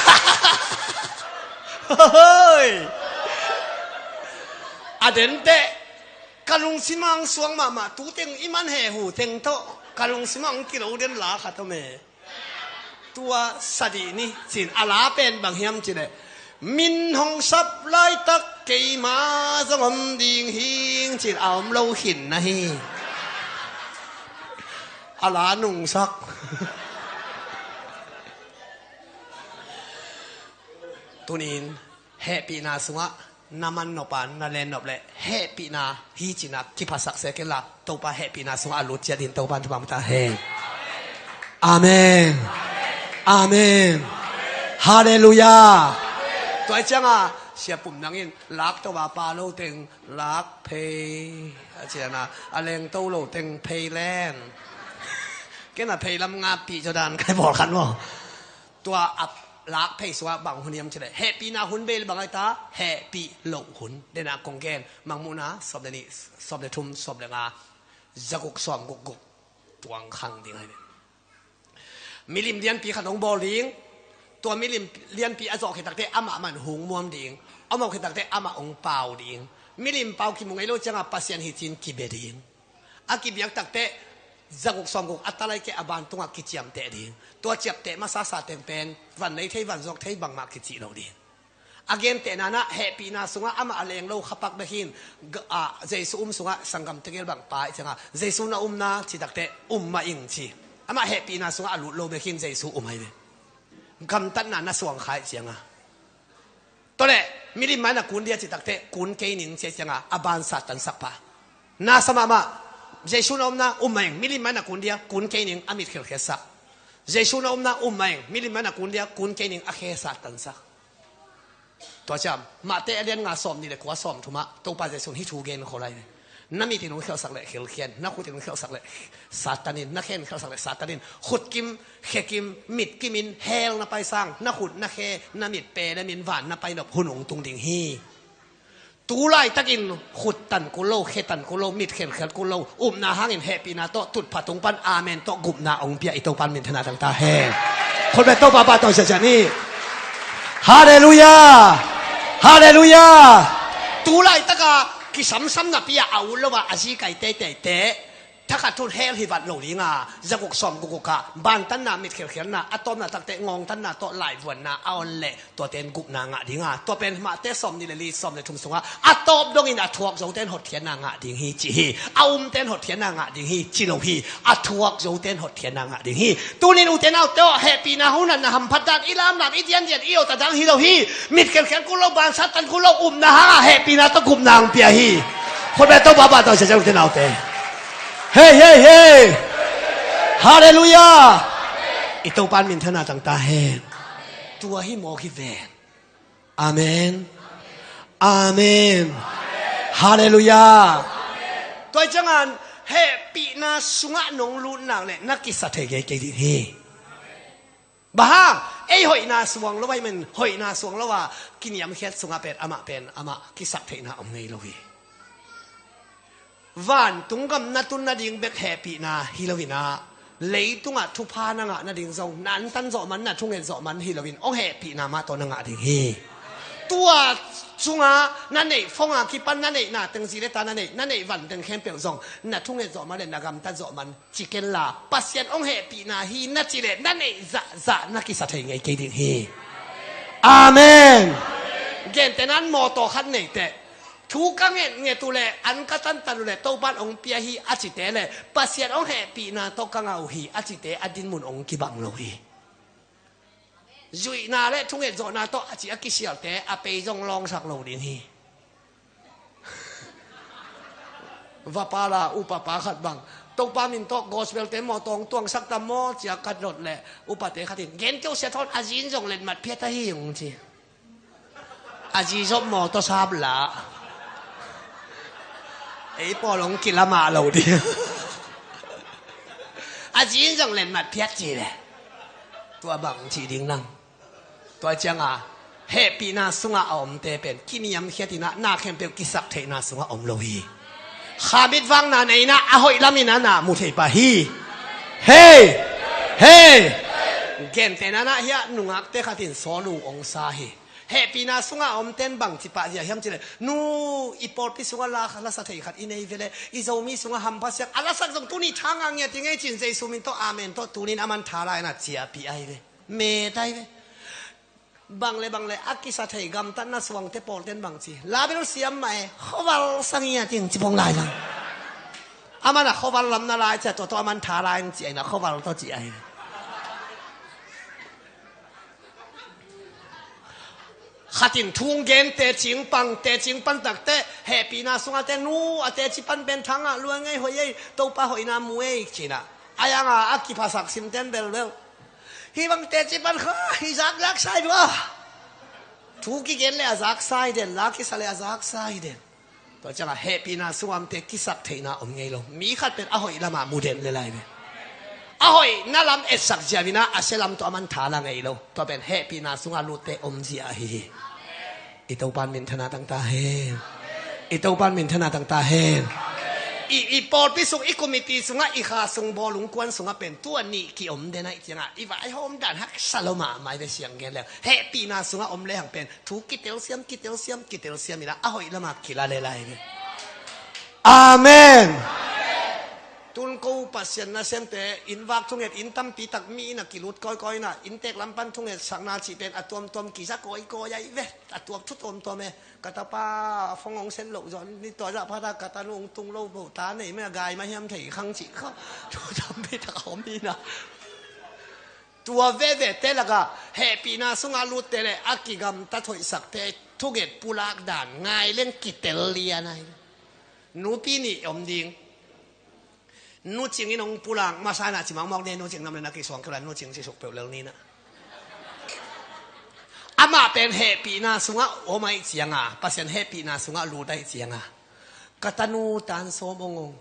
Hoi. A dente ka lungsimang suang mahmah tu teng i man he hu teng tawh ka lungsimang kilo den la khat om e. Tua sadih ni cin a la pen bang hiam cileh min hong sap laitak keima zong om ding hing cin a om lo khin na hi. A la nungsak. Tunin hehpihna sungah na man nop a na len nop le hehpihna hi cina kiphasak se kenla Topa hehpihna sungah a lut ciat in Topa thupha ta hen. Amen. Amen. Halleluiah. Tua cianga siapum nangin lak to a pa lo teng lak phei a ciana a leng to lo teng phei len. Kena phei lam nga pi jordan kai bol khan mo. Tua a lak phei sua bang hun hiam cileh hehpihna hun bel bang ai ta hehpih loh hun dena kong gen. Mangmuhna sawm le nih, sawm le thum, sawm le nga, zaguk sawm guk guk tuang khang ding hai. Milim lianpi khat hong bawl ding. Tua milim lianpi a zawh khitakte amah man hung muam ding. A mawh khitakte amah hong pau ding. Milim pau kimu ngei lo cianga Pasian hi cin kibe ding. A kibiak takte zaguk sawmguk a talai ke a ban tungah kiciamteh ding. Tua ciapteh masa sa teng pen van lei thei van zuak thei bangmah kicih lo ding. A gentehna na hehpihna sungah amah a leng lo khapak bek hin. Jesu um sungah sanggam tegel bang pa i cianga Jesu na umna citakte um mah ing ci. Amah hehpihna sungah a lut lo bek hin Jesu um hai ve. Gamtatna na suang khai cianga Tole milim mai na kun dia citakte kun kei ning cia cianga a ban Satan sak pa. Na sa mahmah. Jesu na omna um maing milim mai na kun dia kun kei ning a mit khelkhiat sak. Jesu na omna um maing milim mai na kun dia kun kei ning a khe Satan sak. Tua ciam mahte a lian nga sawm ni le kua sawm thuma Topa Jesu hi thu gen kholai. Na mit in hong khialhsak leh khilkhian, na khut in hong khialhsak leh Satan in, na khe in khialhsak leh Satan in, khut kim, khe kim, mit kim in hell na pai sang, na khut, na khe, na mit pe le min van na pai nop hun hong tung ding hi. Tu laitakin khut tan kul lo, khe tan kul lo, mit khelkhiat kul lo, upna hangin hehpihna tawh tutpha tung pan amen tawh gupna hong pia i Topan min thana tang ta hen. Khut bek Topa pa tawh siasia ni. Halleluiah. Halleluiah. Tu laitaka kisamsam napi-a a ut lo a a zikai teiteite thakhat thun hell hi vat lo dinga zaguk sawm gukguk a bantanna mitkhelkhialna a tawpna takte ngawngtanna tawh laivuanna a on leh tuate in gupna ngah dinga tua pen mahte sawm ni le li sawm le thum sunga a tawp dongin a thuak zote in hotkhiatna ngah ding hi ci hi. A umte in hotkhiatna ngah ding hi ci lo hi. A thuak zote in hotkhiatna ngah ding hi. Tunin ute naute aw hehpihna hunatna hamphat dan i lamlam i diandian i awta dang hi lo hi. Mitkhelkhial kul lo, bansat tan kul lo, upna hanga hehpihna tawh gupna hong pia hi. Khut bek Topa pah tawh sia sia ute naute. Hei hei hei. Halleluiah. I Topa in minthanna tang ta hen. Tua hi mawk hi ven. Amen. Amen. Halleluiah. Tua hi ciangin hehpihna sungah nong lut nak leh na kisa thei ngei kei ding hi. Bang hang, ei hoihna suang lo a, i men hoihna suang lo a kiniamkhiat sungah pen amah pen amah kisaktheihna om ngei lo hi. Vantung gam na tun nading bek hehpihna hi lo in ah, leitungah thupha na ngah nading zong na antan zawh man, na thunget zawh man hi lo in, hong hehpihna mah tawh na ngah ding hi. Tua sungah na neih phone a kipan na neihna teng, zi le ta na neih, na neih van teng khempeuh zong na thunget zawh man le na gamtat zawh man ci kenla, Pasian hong hehpihna hi na cih leh na neih zahzah na kisa thei ngei kei ding hi. Amen. Gentehna in mawtaw khat nei teh, thu ka ngetnget uh leh, an ka tantan uh leh Topa in hong pia hi a cite leh, Pasian hong hehpihna tawh ka ngah uh hi a cite a dinmun hong kibang lo hi. Zuihna le thunget zawhna tawh a ci a kisialte a pei zong lawngsak lo ding hi. Vapala upapa khat bang, Topa min tawh gospel te mawtaw hong tuangsak tam maw ci a ka dot leh, upate khat in, gen kei uh, Sia Thawn, a zi in zong letmat phiat ahi, hong ci. A zi zop mawtaw sap la. Ei pawl hong kila mah lo ding. A zi in zong letmat phiat ci leh, tua bang ci ding nang. Tua ciangin hehpihna sungah a omte pen kiniamkhiat in ah, na khempeuh kisaktheihna sungah om lo hi. Kha mitvakna nei in ah, a hoih lam in ah na mu thei pah hi. Hei! Hei! Gentehna in ah, hiah nungakte khat in sawn uh hong sa hi. Hehpihna sungah a omte in bangci pahzia hiam cih leh, nu, i pawlpi sungah la, lasa thei khat i nei ve leh, i Zomi sungah hampha siak, a lasak zong tuni thang a ngiat i ngei cin, Jesu min tawh, amen tawh, tunin aman tha la in ah ciahpih ahi ve. Met ahi ve. Bang le bang le a kisa thei gamtatna suangte pawlte in bangci, la bel siam mah e, khuaval sa ngiat ing ci pong lai zang. Aman a khuaval lam na lai cia, tua tawh aman tha lai ing ci a, in a khuaval tawh ci a hi. Khat in thu hong gen teci hong pan, teci hong pan tak teh, hehpihna sungah teh, nu, a teci pan pen thang a lua ngei, hoih ei, Topa hoihna mu ei ci in ah. A yang a, a kiphasak simte in belbel, hih bang teci pan kha, hih zakzak sa hi dua. Thu kigen leh a zaksa hi den, la kisa leh a zaksa hi den. Tua ciangin hehpihna sungah a omte kisaktheihna om ngei lo. Mi khat pen a hoih lamah mu den le lai ve. A hoihna lam etsak ziau in ah, a sia lam tawh aman tha la ngei lo. Tua pen hehpihna sungah lutte omzia ahi hi. I Topa in minthanna tang ta hen. I Topa in minthanna tang ta hen. I, i pawlpi sung, i committee sungah, i kha sung, bawlung kuan sungah pen tua nih kiom den ahih ciangin, i vaihawm dan haksa lo mahmah hi ve, siang gen leng. Hehpihna sungah om lehang pen thu kitelsiam, kitelsiam, kitelsiam in ah, a hoih lamah kila le lai hi ve. Amen. Tun ko Pasian nasemte, inn vak thunget, inn tampi tak mi inn ah kilut kawikawi in ah, inntek lam pan thungetsakna cih pen a tuamtuam kiza kawikawi ahi ve. A tuam thu tuamtuam e. Ka tapa phone hong send loh zawh ni, tua zah phat a ka tanu hong tung lo, bo ta nei mah, a gai mah hiam thei khang cih kha. Thu tampi tak a om in ah. Tua vevete lakah hehpihna sungah lutte le a kigamtat hoihsakte thunget pulak dan ngai leng kitel lian ahi. Nupi nih om ding. Nu Cing in hong pulak masa in ah, ci mawkmawk ni, Nu Cing nam le na kisuang kei uh la, Nu Cing ci suk peuh lel ni in ah. Amah pen hehpihna sungah om ahih ciangin, Pasian hehpihna sungah lut ahih ciangin, ka tanu tan sawm hong ong.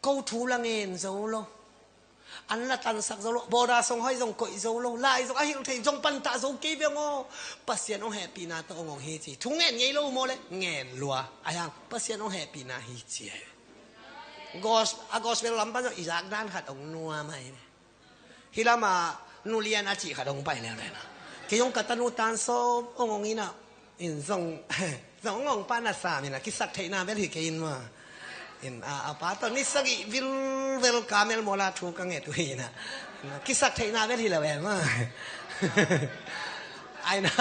Ko thu la ngen zo lo. An la tansak zo lo, bawda song hoi zong koih zo lo, lai zong a hilh thei zong pantah zo kei ve aw. Pasian hong hehpihna tawh hong ong hi ci. Thu ngen ngei lo maw le? Ngen lua. Ahi hang Pasian hong hehpihna hi ci. Gos-, a gospel lam pan zong i zak dan khat hong nuam ahi. Hih lamah Nu Lian a cih khat hong pai lel lel a. Kei zong ka tanu tan sawm hong ong in ah. In zong, zong hong ong pah na sam in ah, kisaktheihna bel hi kei in maw. In a, a pa tawh ni sagih vilvel Kamel Mall ah thu ka nget uh hi in ah. In a, kisaktheihna bel hi lo e maw. Ai na,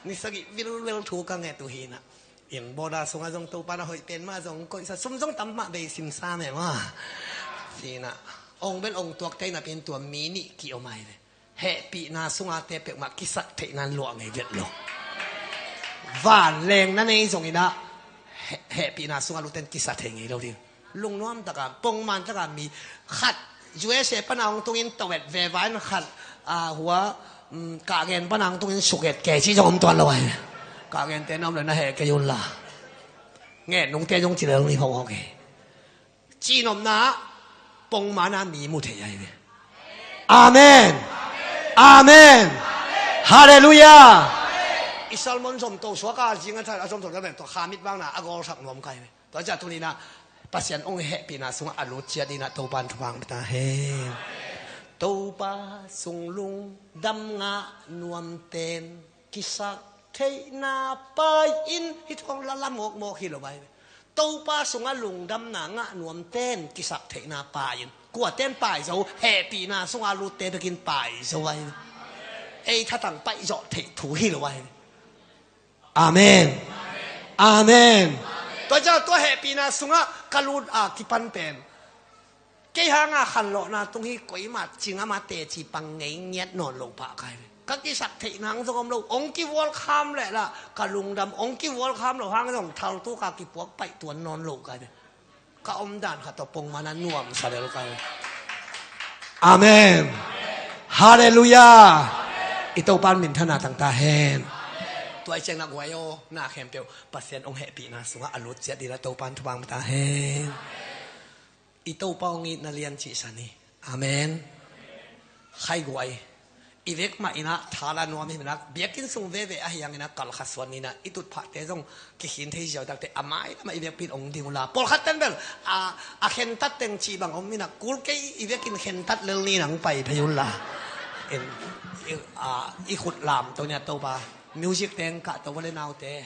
ni sagih vilvel thu ka nget uh hi in ah. In bawda sungah zong Topa na hoih pen mah zong koihsa, sum zong tam mah bei simsa meh maw. Ci in ah, ong bel ong tuakte in ah, pen tua mi nih kiom ahi ve. Hehpihna sungah te peuhmah kisaktheihna luah ngei vet lo. Vanleng na nei zong in ah, he-, hehpihna sungah lutte in kisa thei ngei lo ding. Lungnuam takin, pongman takin mi khat U S A pana hong tungin tawet ve vain khat, a, hua, um, kahgen pana hong tungin suket kei ci zong om tuan lo ahi. Kahngen te na om le na heh kei un la. Ngen nungte zong ci lel ni hong hong hi. Cihnopna pongmana mi mu thei ahi ve. Amen. Amen. Halleluiah. I sermon zom to suak a zing a thal a zom to na beng to khamit bangna a gol sak nuam kai ve. Tua ciah tuninah Pasian ong hehpihna sungah a lut ciat dinah Topan thupha pia ta hen. Topa sung lungdam ngah nuamten kisak theihna pai in hi thong lala mawkmawk hi lo vai. Topa sungah lungdamna ngah nuamten kisak theihna pai in kuaten pai zo, hehpihna sungah lutte bekin pai zo vai. Ei thatang paih zawh theih thu hi lo vai. Amen. Amen. Tua ciang tua hehpihna sungah ka lut a kipan pen kei hanga khanlawhna tung hi, koima cingama teci pang ngei ngiat nawn lo pah kai ve. Ka kisak theih nang zong om lo, ong kivual kham leh lah ka lungdam, ong kivual kham lo hang zong thaltuk a kipuak paih tuan nawn lo kai ve. Ka omdan khat tawh pongmana nuamsa lel kai. Amen. Halleluiah. I Topan minthana tang ta hen. Tua i ciangna guai aw, na khempeuh Pasian ong hehpihna sungah a lut ciat dila Topan thupha pia ta hen. I Topa ong itna lian cihsa ni. Amen. Khai guai. I vek mah inah thala nuam hi minah biakinn sung veve ahi hanginah kalkha suan ninah i tutphahte zong kikhin thei ziau takte a mai lamah i vekpin ong ding unla. Pawlkhat ten bel a, a khentat teng cih bang om minah kul kei i vekin khentat lel ni nang pai phei unla. In, i, a, i khut lam to nia Topa. Music teng kah to vale naute.